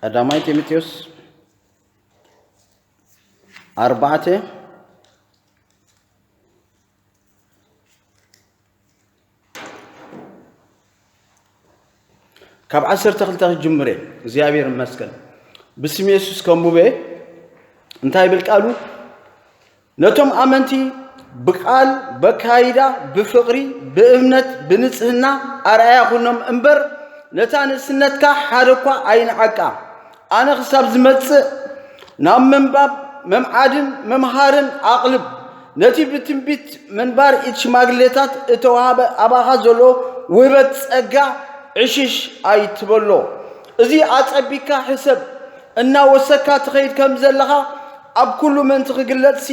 ቀዳማይ ጢሞቴዎስ ኣርባዕተ፣ ካብ ዓሰርተ ክልተ ክጅምር እየ። እግዚኣብሔር ይመስገን። ብስም የሱስ ከንብበ። እንታይ ይብል ቃሉ? ነቶም ኣመንቲ ብቃል፣ በካይዳ፣ ብፍቕሪ፣ ብእምነት፣ ብንጽህና ኣርኣያ ኩኖም እምበር፣ ነታ ንእስነትካ ሓደ እኳ ኣይንዓቃ። ኣነ ክሳብ ዝመጽእ ናብ ምንባብ፣ መምዓድን መምሃርን ኣቕልብ። ነቲ ብትንቢት ምንባር ኢድ ሽማግሌታት እተዋህበ ኣባኻ ዘሎ ውህበት ጸጋ ዕሽሽ ኣይትበሎ። እዚ ኣጸቢካ ሕሰብ። እናወሰካ ትኸይድ ከም ዘለኻ ኣብ ኩሉ ምእንቲ ክግለጽሲ፣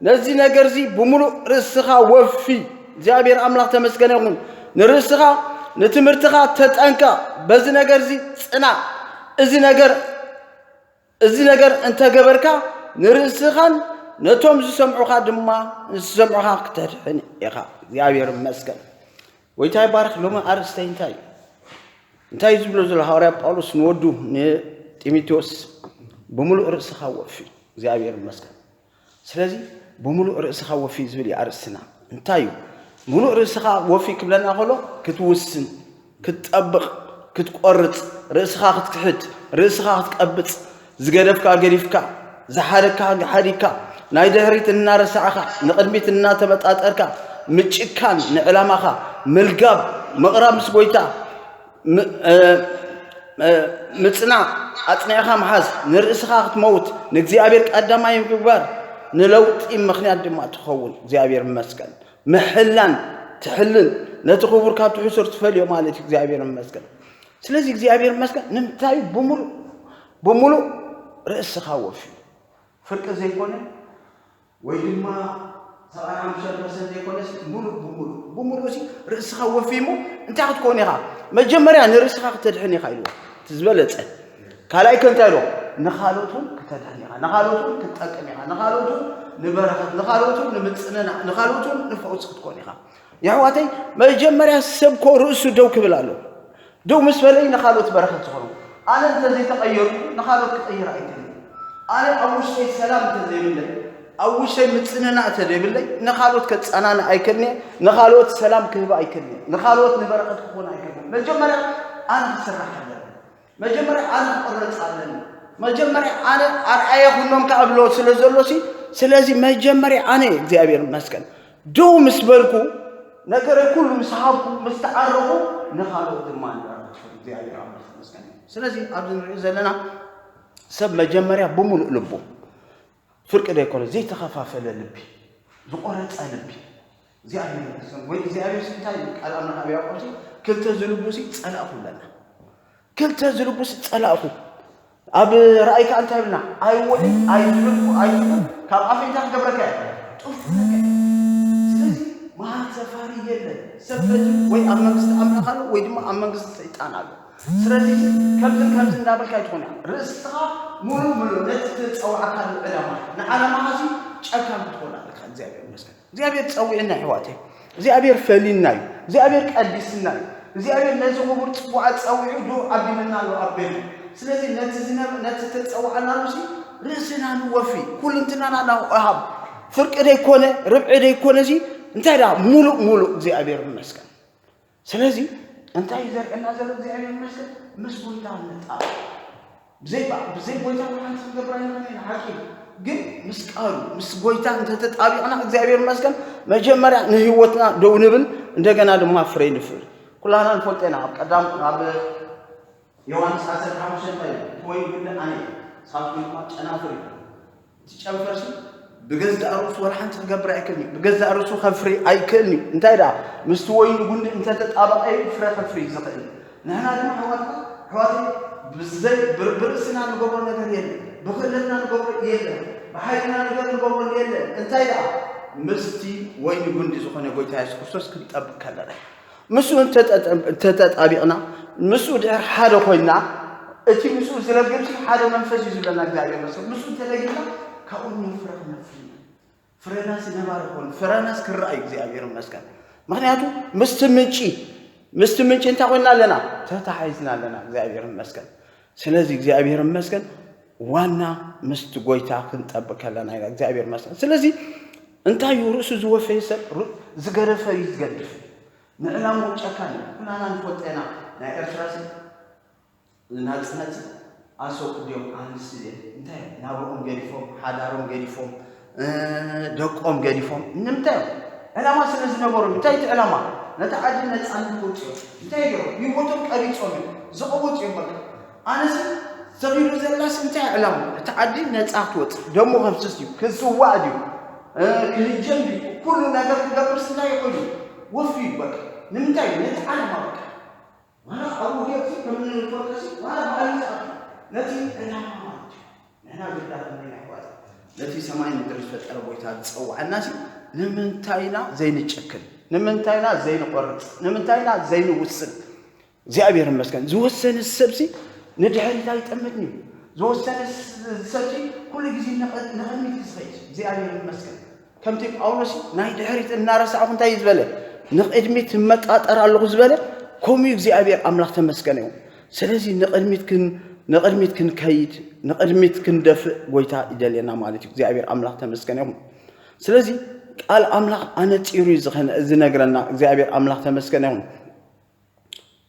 ነዚ ነገርዚ ብምሉእ ርእስኻ ወፊ። እግዚኣብሔር ኣምላኽ ተመስገነ ይኹን። ንርእስኻ፣ ንትምህርትኻ ተጠንቀቕ። በዚ ነገርዚ ጽናዕ። እዚ ነገር፣ እዚ ነገር እንተገበርካ፣ ንርእስኻን ነቶም ዝሰምዑኻ ድማ፣ ዝሰምዑኻ ክተድሕን ኢኻ። እግዚኣብሔር ይመስገን። ጎይታ ይባረኽ። ሎሚ ኣርእስተይ እንታይ እዩ? እንታይ እዩ ዝብሎ ዘሎ ሃዋርያ ጳውሎስ ንወዱ ንጢሞቴዎስ? ብምሉእ ርእስኻ ወፊ። እግዚኣብሔር ይመስገን። ስለዚ ብምሉእ ርእስኻ ወፊ ዝብል እዩ ኣርእስትና። እንታይ እዩ? ምሉእ ርእስኻ ወፊ ክብለና ከሎ ክትውስን፣ ክትጠብቕ፣ ክትቆርጽ፣ ርእስኻ ክትክሕድ፣ ርእስኻ ክትቀብጽ፣ ዝገደፍካ ገዲፍካ፣ ዝሓደግካ ሓዲግካ፣ ናይ ድሕሪት እናረሳዕኻ፣ ንቕድሚት እናተመጣጠርካ፣ ምጭካን ንዕላማኻ፣ ምልጋብ፣ ምቕራብ ምስ ጎይታ፣ ም-፣ እ፣ እ፣ ምጽናዕ፣ ኣጽኒዕኻ ምሓዝ፣ ንርእስኻ ክትመውት፣ ንእግዚኣብሔር ቀዳማይ ምግባር፣ ንለውጢ ምኽንያት ድማ ትኸውን። እግዚኣብሔር ይመስገን። ምሕላን ትሕልን፣ ነቲ ክቡር ካብቲ ሕሱር ትፈልዮ ማለት እዩ። እግዚኣብሔር ይመስገን። ስለዚ እግዚኣብሔር ይመስገን። ንምንታይ? ብምሉእ፣ ብምሉእ ርእስኻ ወፊ። ፍርቂ ዘይኮነ፣ ወይ ድማ ሰብዓን ሓሙሽተን ፐርሰንት ዘይኮነስ፣ ምሉእ ብምሉእ፣ ብምሉእ ሲ ርእስኻ ወፊ እሞ እንታይ ክትከውን ኢኻ? መጀመርያ ንርእስኻ ክተድሕን ኢኻ ኢልዎ። እቲ ዝበለጸ። ካልኣይ ከ እንታይ ኢልዎ? ንኻልኦት እውን ክተድሕን ኢኻ። ንኻልኦት እውን ክትጠቅም ኢኻ። ንኻልኦት እውን ንበረኸት፣ ንኻልኦት እውን ንምጽንናዕ፣ ንኻልኦት እውን ንፈውሲ ክትኮን ኢኻ። የሕዋተይ፣ መጀመርያ ሰብ እኮ ርእሱ ደው ክብል ኣለዎ። ደው ምስ በለይ ንኻልኦት በረኸት ዝኾኑ። ኣነ እንተዘይተቐየርኩ ንኻልኦት ክቐይር ኣይክእልን። ኣነ ኣብ ውሽጠይ ሰላም እንተዘይብለይ፣ ኣብ ውሽጠይ ምጽንናዕ እንተዘይብለይ፣ ንኻልኦት ከጸናንዕ ኣይክእልን እየ፣ ንኻልኦት ሰላም ክህብ ኣይክእልን እየ፣ ንኻልኦት ንበረኸት ክኾን ኣይክእልን። መጀመርያ ኣነ ክስራሕ ኣለኒ። መጀመርያ ኣነ ክቕረጽ ኣለኒ። መጀመርያ ኣነ ኣርኣያ ኩኖም ከኣብሎ ስለ ዘሎሲ፣ ስለዚ መጀመርያ ኣነ እግዚኣብሔር ይመስገን። ደው ምስ በልኩ፣ ነገረይ ኩሉ ምስ ሃብኩ፣ ምስ ተዓረኹ፣ ንኻልኦት ድማ ንበረኸት ክኾኑ። እግዚኣብሔር ኣምላኽ ይመስገን። ስለዚ ኣብዚ ንሪኦ ዘለና ሰብ መጀመርያ ብምሉእ ልቡ፣ ፍርቂ ዘይኮነ፣ ዘይተኸፋፈለ ልቢ፣ ዝቆረጸ ልቢ፣ እግዚኣብሔር ይመስገን። ወይ እግዚኣብሔር እንታይ ቃል ኣምላኽ ኣብ ያዕቆብ ሲ፣ ክልተ ዝልቡ ሲ ጸላእኹ ኣለና። ክልተ ዝልቡስ ጸላእኹ። ኣብ ራእይ ከኣ እንታይ ይብልና? ኣይወይ፣ ኣይዝልቡ፣ ኣይዝልቡ፣ ካብ ኣፈይ እንታይ ክገብረካ እየ? ጡፍ ክብለካ እየ። ስለዚ መሃን ሰፋሪ የለን። ሰብ በዚ ወይ ኣብ መንግስቲ ኣምላኽ ኣሎ ወይ ድማ ኣብ መንግስቲ ሰይጣን ኣሎ። ስለዚ ከምዝን ከምዝን እንዳበልካ ኣይትኾን እያ። ርእስኻ ሙሉ ሙሉ ነቲ ተጸዋዕካሉ ዕላማ፣ ንዓላማኻ ሲ ጨካን ክትኮን ኣለካ። እግዚኣብሔር ይመስገን። እግዚኣብሔር ጸዊዕና ኣሕዋተይ። እግዚኣብሔር ፈሊና እዩ። እግዚኣብሔር ቀዲስና እዩ። እግዚኣብሔር ነዚ ክቡር ጽዋዕ ጸዊዑ ዶ ዓዲምና ኣሎ ኣብ ቤቱ። ስለዚ ነቲ ዝነበ-፣ ነቲ ተጸዋዕናሉ ሲ ርእስና ንወፊ፣ ኩልንትናና ናብ ሃብ። ፍርቂ ደይኮነ፣ ርብዒ ደይኮነ ሲ እንታይ ደኣ ሙሉእ ሙሉእ እግዚኣብሔር ይመስገን። ስለዚ እንታይ እዩ ዘርእየና ዘሎ እግዚኣብሔር ይመስገን? ምስ ጎይታ ንጣበቕ። ብዘይ በ-፣ ብዘይ ጎይታ ሓንቲ ክንገብር ኣይንኽእልን ኢና፣ ሓቂ። ግን ምስ ቃሉ፣ ምስ ጎይታ እንተተጣቢቕና እግዚኣብሔር ይመስገን መጀመርያ ንህይወትና ደው ንብል፣ እንደገና ድማ ፍሬ ንፍሪ። ኩላና ንፈልጦ ኢና። ኣብ ቀዳም፣ ኣብ ዮሃንስ ዓሰርተ ሓሙሽተ እንታይ እዩ? እቲ ወይኒ ጉንዲ ኣነ እየ፣ ንስኻትኩም ድማ ጨናፍር ኢኹም። እቲ ጨንፈርሲ ብገዛእ ርእሱ ወላ ሓንቲ ክገብር ኣይክእልን እዩ። ብገዛእ ርእሱ ከፍሪ ኣይክእልን እዩ። እንታይ ደኣ? ምስቲ ወይኒ ጉንዲ እንተተጣበቐ እዩ ፍረ ከፍሪ ዝኽእል። ንሕና ድማ ኣሕዋትና፣ ኣሕዋተይ፣ ብዘይ-፣ ብር-፣ ብርእስና ንገብሮ ነገር የለን። ብኽእለትና ንገብሮ የለን። ብሓይልና ነገር ንገብሮ የለን። እንታይ ደኣ? ምስቲ ወይኒ ጉንዲ ዝኾነ ጎይታ የሱስ ክርስቶስ ክንጠብቅ ከለና። ምስኡ እንተጠጠ-፣ እንተተጣቢቕና፣ ምስኡ ድሕር ሓደ ኮይንና፣ እቲ ምስኡ ዝረግም ሲ ሓደ መንፈስ እዩ ዝብለና እግዚኣብሔር ይመስገን። ምስኡ እንተለጊምና፣ ካብኡ ንፍረ ክነፍሪ ኢና። ፍረናስ ነባሪ ክኾን፣ ፍረናስ ክረኣይ እግዚኣብሔር ይመስገን። ምኽንያቱ ምስቲ ምንጪ፣ ምስቲ ምንጪ እንታይ ኮይንና ኣለና? ተታሒዝና ኣለና። እግዚኣብሔር ይመስገን። ስለዚ እግዚኣብሔር ይመስገን፣ ዋና ምስቲ ጎይታ ክንጠብቅ ከለና ኢና። እግዚኣብሔር ይመስገን። ስለዚ እንታይ እዩ? ርእሱ ዝወፈየ ሰብ ር- ዝገደፈ እዩ ዝገድፍ። ንዕላምኡ ጨካን እዩ። ኩላና ንፈልጦ ኢና። ናይ ኤርትራ ሲ ናጽነት ኣሰው ድዮም ኣንስት ድየን እንታይ ናብኦም ገዲፎም፣ ሓዳሮም ገዲፎም፣ ደቆም ገዲፎም ንምንታይ እዮም? ዕላማ ስለ ዝነበሮም። እንታይ እቲ ዕላማ? ነቲ ዓዲ ነጻነት ክውጽዮ። እንታይ ገይሮም? ህይወቶም ቀቢጾም እዮም። ዝቕውጽ እዮም በቃ። ኣነስ ተኺሉ ዘላስ እንታይ ዕላማ? እቲ ዓዲ ነጻ ክትወጽእ ደሞ ከፍስስ ድዩ? ክስዋእ ድዩ? ክህጀም ድዩ? ኩሉ ነገር ክገብርስ እንታይ ኮይኑ? ወፊ እዩ በቃ። ንምንታይ? ነቲ ዓላማ በቃ። ዋላ ኣብ ውግእ ከም እንፈልጦ ሲ ዋላ ብኣሊ ዝኣቱ ነቲ ዕላማ ማለት እዩ። ንሕና ግዳ ክንደና ይጓዝ ነቲ ሰማይ ምድሪ ዝፈጠረ ጎይታ ዝፀዋዐና ሲ ንምንታይና ዘይንጨክን? ንምንታይና ዘይንቆርፅ? ንምንታይና ዘይንውስን? እግዚኣብሔር ይመስገን። ዝወሰነ ሰብ ሲ ንድሕሪት ኣይጠምትን እዩ። ዝወሰነ ሰብ ሲ ኩሉ ግዜ ንቕድሚት እዩ ዝኸይድ። እግዚኣብሔር ይመስገን። ከምቲ ጳውሎስ ናይ ድሕሪት እናረሳዕኹ እንታይ እዩ ዝበለ? ንቕድሚት እመጣጠር ኣለኹ ዝበለ። ከምኡ እግዚኣብሔር ኣምላኽ ተመስገነ ይኹን። ስለዚ ንቕድሚት ክን ንቕድሚት ክንከይድ ንቕድሚት ክንደፍእ ጎይታ ይደልየና ማለት እዩ። እግዚኣብሔር ኣምላኽ ተመስገነ ይኹን። ስለዚ ቃል ኣምላኽ ኣነፂሩ እዩ ዝኸነ- ዝነግረና። እግዚኣብሔር ኣምላኽ ተመስገነ ይኹን።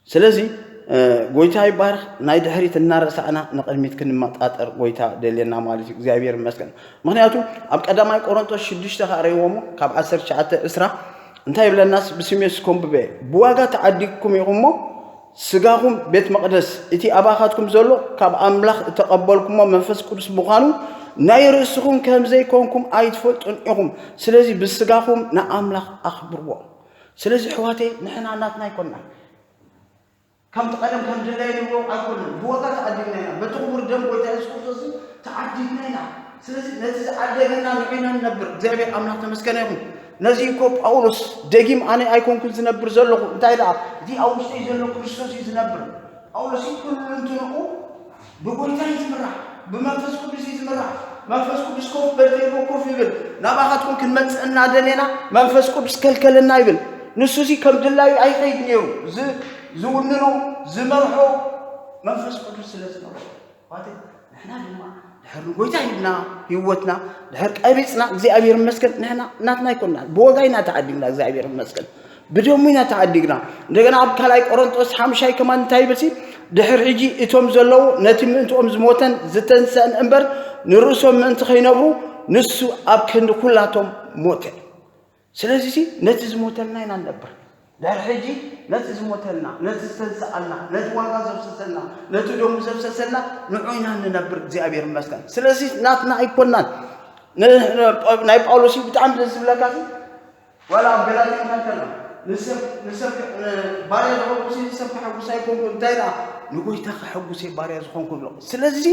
ስለዚ ጎይታ ይባርክ። ናይ ድሕሪት እናረሳዕና ንቕድሚት ክንመጣጠር ጎይታ ደልየና ማለት እዩ። እግዚኣብሔር ይመስገን። ምክንያቱ ኣብ ቀዳማይ ቆሮንቶስ ሽዱሽተ ከኣ ረእይዎሞ ካብ ዓሰርተ ትሽዓተ ዕስራ እንታይ ይብለናስ? ብስም የሱስ ኮንብበ ብዋጋ ተዓዲግኩም ኢኹሞ ስጋኹም ቤት መቕደስ እቲ ኣባኻትኩም ዘሎ ካብ ኣምላኽ እተቐበልኩሞ መንፈስ ቅዱስ ምዃኑ ናይ ርእስኹም ከም ዘይኮንኩም ኣይትፈልጡን ኢኹም። ስለዚ ብስጋኹም ንኣምላኽ ኣኽብርዎ። ስለዚ ኣሕዋተይ ንሕና ናትና ኣይኮንና። ከምቲ ቀደም ከም ድላዩ ንብሎ ኣይኮነን። ብዋጋ ተዓዲግና ኢና። በቲ ክቡር ደም ጎይታ የሱስ ክርስቶስ ተዓዲግና ኢና። ስለዚ ነቲ ዝዓደገና ንዑ ኢና ንነብር። እግዚኣብሔር ኣምላኽ ተመስገነ ይኹን። ነዚ እኮ ጳውሎስ ደጊም ኣነ ኣይኮንኩን ዝነብር ዘለኹ እንታይ ደኣ እቲ ኣብ ውሽጠይ ዘሎ ክርስቶስ እዩ ዝነብር። ጳውሎስ ኩሉ እንትንኡ ብጎይታ እዩ ዝምራሕ፣ ብመንፈስ ቅዱስ እዩ ዝምራሕ። መንፈስ ቅዱስ ኮፍ በል ተይልዎ ኮፍ ይብል። ናባኻትኩም ክንመጽእ እናደሌና መንፈስ ቅዱስ ከልከልና ይብል። ንሱ ሲ ከም ድላዩ ኣይኸይድ ነይሩ። ዝ- ዝውንኖ ዝመርሖ መንፈስ ቅዱስ ስለ ዝነበረ። ዋት ንሕና ድማ ድሕር ንጎይታ ሂብና ህይወትና ድሕር ቀቢፅና እግዚኣብሔር ይመስገን ንሕና ናትና ኣይኮንና ብወጋ ኢና ተዓዲግና እግዚኣብሔር ይመስገን ብደሙ ኢና ተዓዲግና። እንደገና ኣብ ካልኣይ ቆሮንጦስ ሓምሻይ ከማን እንታይ ይብል ሲ? ድሕር ሕጂ እቶም ዘለዉ ነቲ ምእንትኦም ዝሞተን ዝተንሰእን እምበር ንርእሶም ምእንቲ ከይነብሩ ንሱ ኣብ ክንዲ ኩላቶም ሞተ። ስለዚ ሲ ነቲ ዝሞተልና ኢና ንነብር። ድሕር ሕጂ ነቲ ዝሞተልና፣ ነቲ ዝተንሰኣልና፣ ነቲ ዋጋ ዘፍሰሰልና፣ ነቲ ደሙ ዘፍሰሰልና ንዑ ኢና ንነብር እግዚኣብሔር ይመስገን። ስለዚ ናትና ኣይኮናን። ን- ን- ናይ ጳውሎስ እዩ ብጣዕሚ ደስ ዝብለካ ሲ ዋላ ኣብ ገላትያ እንታይ ከሎ ንሰብ ንሰብ ክ- ን- ባርያ ዝኾንኩ ሲ ንሰብ ከሐጉስ ኣይኮንኩ እንታይ ደኣ ንጎይታ ከሐጉስ እየ ባርያ ዝኾንኩ ብሎ። ስለዚ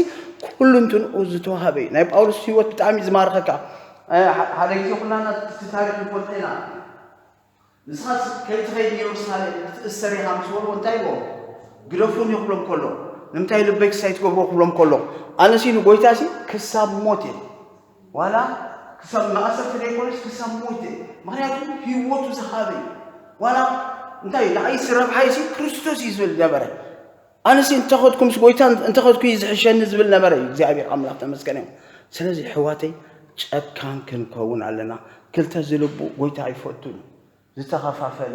ኩሉ እንትንኡ ዝተዋሃበ እዩ። ናይ ጳውሎስ ህይወት ብጣዕሚ እዩ ዝማርኸካ። እ፣ ሐ- ሓደ ግዜ ኩላና እቲ ታሪክ ንፈልጦ ኢና። ንስኻስ ከይትኸይድ ንየሩሳሌም ክትእሰር ኢኻ ምስ በልዎ እንታይ ኢልዎም? ግደፉኒ ክብሎም ከሎ ንምንታይ ልበይ ክሳይ ትገብርዎ ክብሎም ከሎ ኣነሲ ንጎይታሲ ክሳብ ሞት እየ ዋላ ክሳብ መኣሰርቲ ዘይኮነስ ክሳብ ሞት እየ። ምክንያቱ ህይወቱ ዝሃበ እዩ። ዋላ እንታይ ንዓይሲ ረብሓይሲ ክርስቶስ እዩ ዝብል ነበረ። ኣነሲ እንተኸድኩ ምስ ጎይታ እንተኸድኩ እዩ ዝሕሸኒ ዝብል ነበረ እዩ እግዚኣብሔር ኣምላኽ ተመስገን እዮም። ስለዚ ሕዋተይ ጨካን ክንከውን ኣለና። ክልተ ዝልቡ ጎይታ ኣይፈቱን እዩ። ዝተኸፋፈለ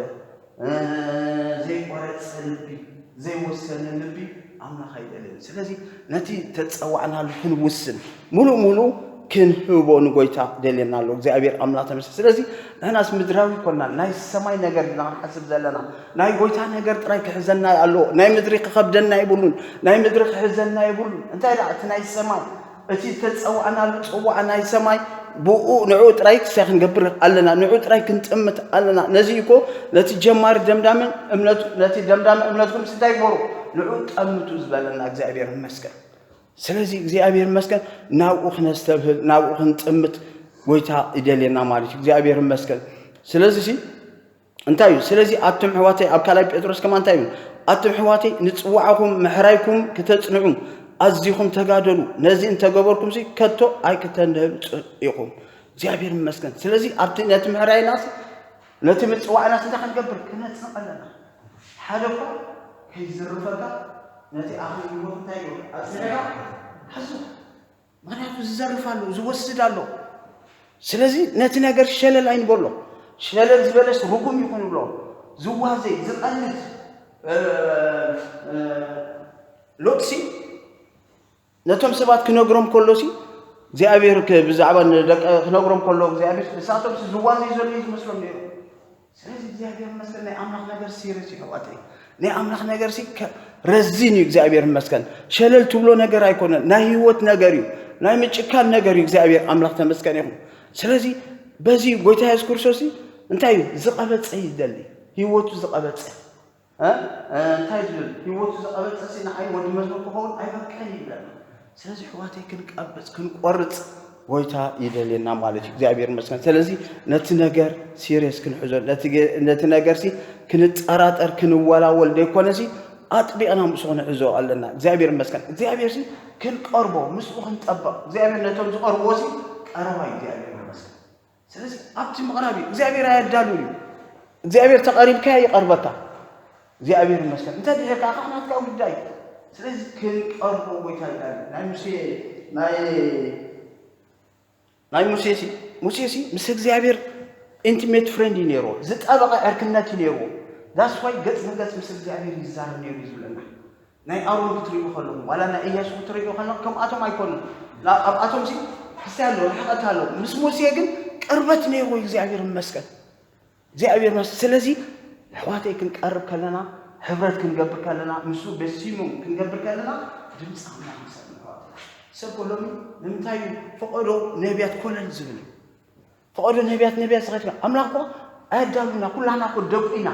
ዘይቆረፀ ልቢ ዘይወሰነ ልቢ ኣምላኽ ኣይደልን። ስለዚ ነቲ ተፀዋዕናሉ ክንውስን ሙሉእ ሙሉእ ክንህቦ ንጎይታ ደልየና ኣሎ እግዚኣብሔር ኣምላኽ ተመስገን። ስለዚ ንሕናስ ምድራዊ ይኮንና ናይ ሰማይ ነገር ኢና ክንሓስብ ዘለና። ናይ ጎይታ ነገር ጥራይ ክሕዘና ኣሎ። ናይ ምድሪ ክኸብደና የብሉን። ናይ ምድሪ ክሕዘና የብሉን። እንታይ ደኣ እቲ ናይ ሰማይ እቲ ዝተፀዋዕናሉ ፅዋዕ ናይ ሰማይ ብኡ ንዑ ጥራይ ክሳይ ክንገብር ኣለና። ንዑ ጥራይ ክንጥምት ኣለና። ነዚ እኮ ነቲ ጀማሪ ደምዳምን እምነቱ ነቲ ደምዳሚ እምነትኩም እንታይ ግበሩ ንዑ ጠምቱ ዝበለና እግዚኣብሔር ይመስገን። ስለዚ እግዚኣብሔር ይመስገን ናብኡ ክነስተብህል ናብኡ ክንጥምት ጎይታ ይደልየና ማለት እዩ። እግዚኣብሔር ይመስገን። ስለዚ ሲ እንታይ እዩ? ስለዚ ኣቱም ኣሕዋተይ ኣብ ካልኣይ ጴጥሮስ ከማ እንታይ እዩ? ኣቱም ኣሕዋተይ ንፅዋዕኹም ምሕራይኩም ክተፅንዑ ኣዚኹም ተጋደሉ። ነዚ እንተገበርኩም ሲ ከቶ ኣይክተንህብፁ ኢኹም። እግዚኣብሔር ይመስገን። ስለዚ ኣብቲ ነቲ ምሕራይናስ ነቲ ምፅዋዕናስ እንታይ ክንገብር ክነፅንቕ ኣለና። ሓደ እኳ ከይዝርፈካ ነቲ ኣኽሊ ህይወት እንታይ ይገብር? ኣብ ጽሬራ ሓዞ። ምኽንያቱ ዝዘርፍ ኣሎ፣ ዝወስድ ኣሎ። ስለዚ ነቲ ነገር ሸለል ኣይንበሎ። ሸለል ዝበለስ ርጉም ይኹን ይብሎ። ዝዋዘ፣ ዝቐልድ፣ እ፣ እ፣ ሎጥሲ ነቶም ሰባት ክነግሮም ከሎሲ፣ እግዚኣብሔር ክ-፣ ብዛዕባ ንደቀ-፣ ክነግሮም ከሎ እግዚኣብሔር፣ ንሳቶም ዝዋዘ ዘሎ እዩ ዝመስሎም ነይሩ። ስለዚ እግዚኣብሔር ይመስገን፣ ናይ ኣምላኽ ነገር ሲሪየስ እዩ ኣሕዋተይ። ናይ ኣምላኽ ነገርሲ ከ-፣ ረዚን እዩ እግዚኣብሔር ይመስገን። ሸለል ትብሎ ነገር ኣይኮነን፣ ናይ ህይወት ነገር እዩ፣ ናይ ምጭካን ነገር እዩ እግዚኣብሔር ኣምላኽ ተመስገን ይኹን። ስለዚ በዚ ጎይታ የሱስ ክርስቶስ እንታይ እዩ ዝቐበጸ እዩ ዝደሊ፣ ህይወቱ ዝቐበጸ። እ? እ፣ እንታይ ዝብል ህይወቱ ዝቐበጸሲ ንዓይ ወዲ መዝሙር ክኸውን ኣይበቅዕን ይብለና። ስለዚ ኣሕዋተይ ክንቀብጽ፣ ክንቆርጽ ጎይታ ይደልየና ማለት እዩ። እግዚኣብሔር ይመስገን። ስለዚ ነቲ ነገር ሲሪየስ ክንሕዞ፣ ነቲ ገ-፣ ነቲ ነገርሲ ክንጠራጠር፣ ክንወላወል ዘይኮነሲ ኣጥቢቕና ምስኡ ክንሕዞ ኣለና። እግዚኣብሔር ይመስገን። እግዚኣብሔርሲ ክንቀርቦ፣ ምስኡ ክንጠበቕ፣ እግዚኣብሔር ነቶም ዝቐርብዎሲ ቀረባ እዩ። እግዚኣብሔር ይመስገን። ስለዚ ኣብቲ ምቕራብ እዩ። እግዚኣብሔር ኣየዳሉን እዩ። እግዚኣብሔር ተቐሪብካዮ ይቐርበካ። እግዚኣብሔር ይመስገን። እንተ ድሒርካ ከዓ ናትካ ጉዳይ እዩ። ስለዚ ክንቀርቦ ጎይታ ይዳሉ። ናይ ሙሴ፣ ናይ፣ ናይ ሙሴሲ፣ ሙሴሲ ምስ እግዚኣብሔር ኢንቲሜት ፍሬንድ እዩ ነይርዎ። ዝጠበቐ ዕርክነት እዩ ነይርዎ። ዳስ ዋይ ገጽ ንገጽ ምስ እግዚኣብሔር ይዛረብ ነይሩ እዩ ዝብለና። ናይ ኣሮን ክትርእዩ ከለኹም፣ ዋላ ናይ ኢያሱ ክትርእዩ ከለኹም፣ ከምኣቶም ኣይኮኑን። ላ-፣ ኣብኣቶምሲ ክስታይ ኣለዎ፣ ርሕቐት ኣለዎ። ምስ ሙሴ ግን ቅርበት ነይርዎ እዩ። እግዚኣብሔር ይመስገን። እግዚኣብሔር ይመስገን። ስለዚ ኣሕዋተይ ክንቀርብ ከለና፣ ሕብረት ክንገብር ከለና፣ ምስኡ በሲሙ ክንገብር ከለና፣ ድምፂ ኣምላኽ ንሰምዕ ኣሕዋተይ። ሰብ እኮ ሎሚ ንምንታይ እዩ ፈቐዶ ነቢያት ኮለል ዝብል? ፈቐዶ ነቢያት፣ ነቢያት ዝኸድካ ኣምላኽ እኮ ኣየዳሉና፣ ኩላና እኮ ደቁ ኢና።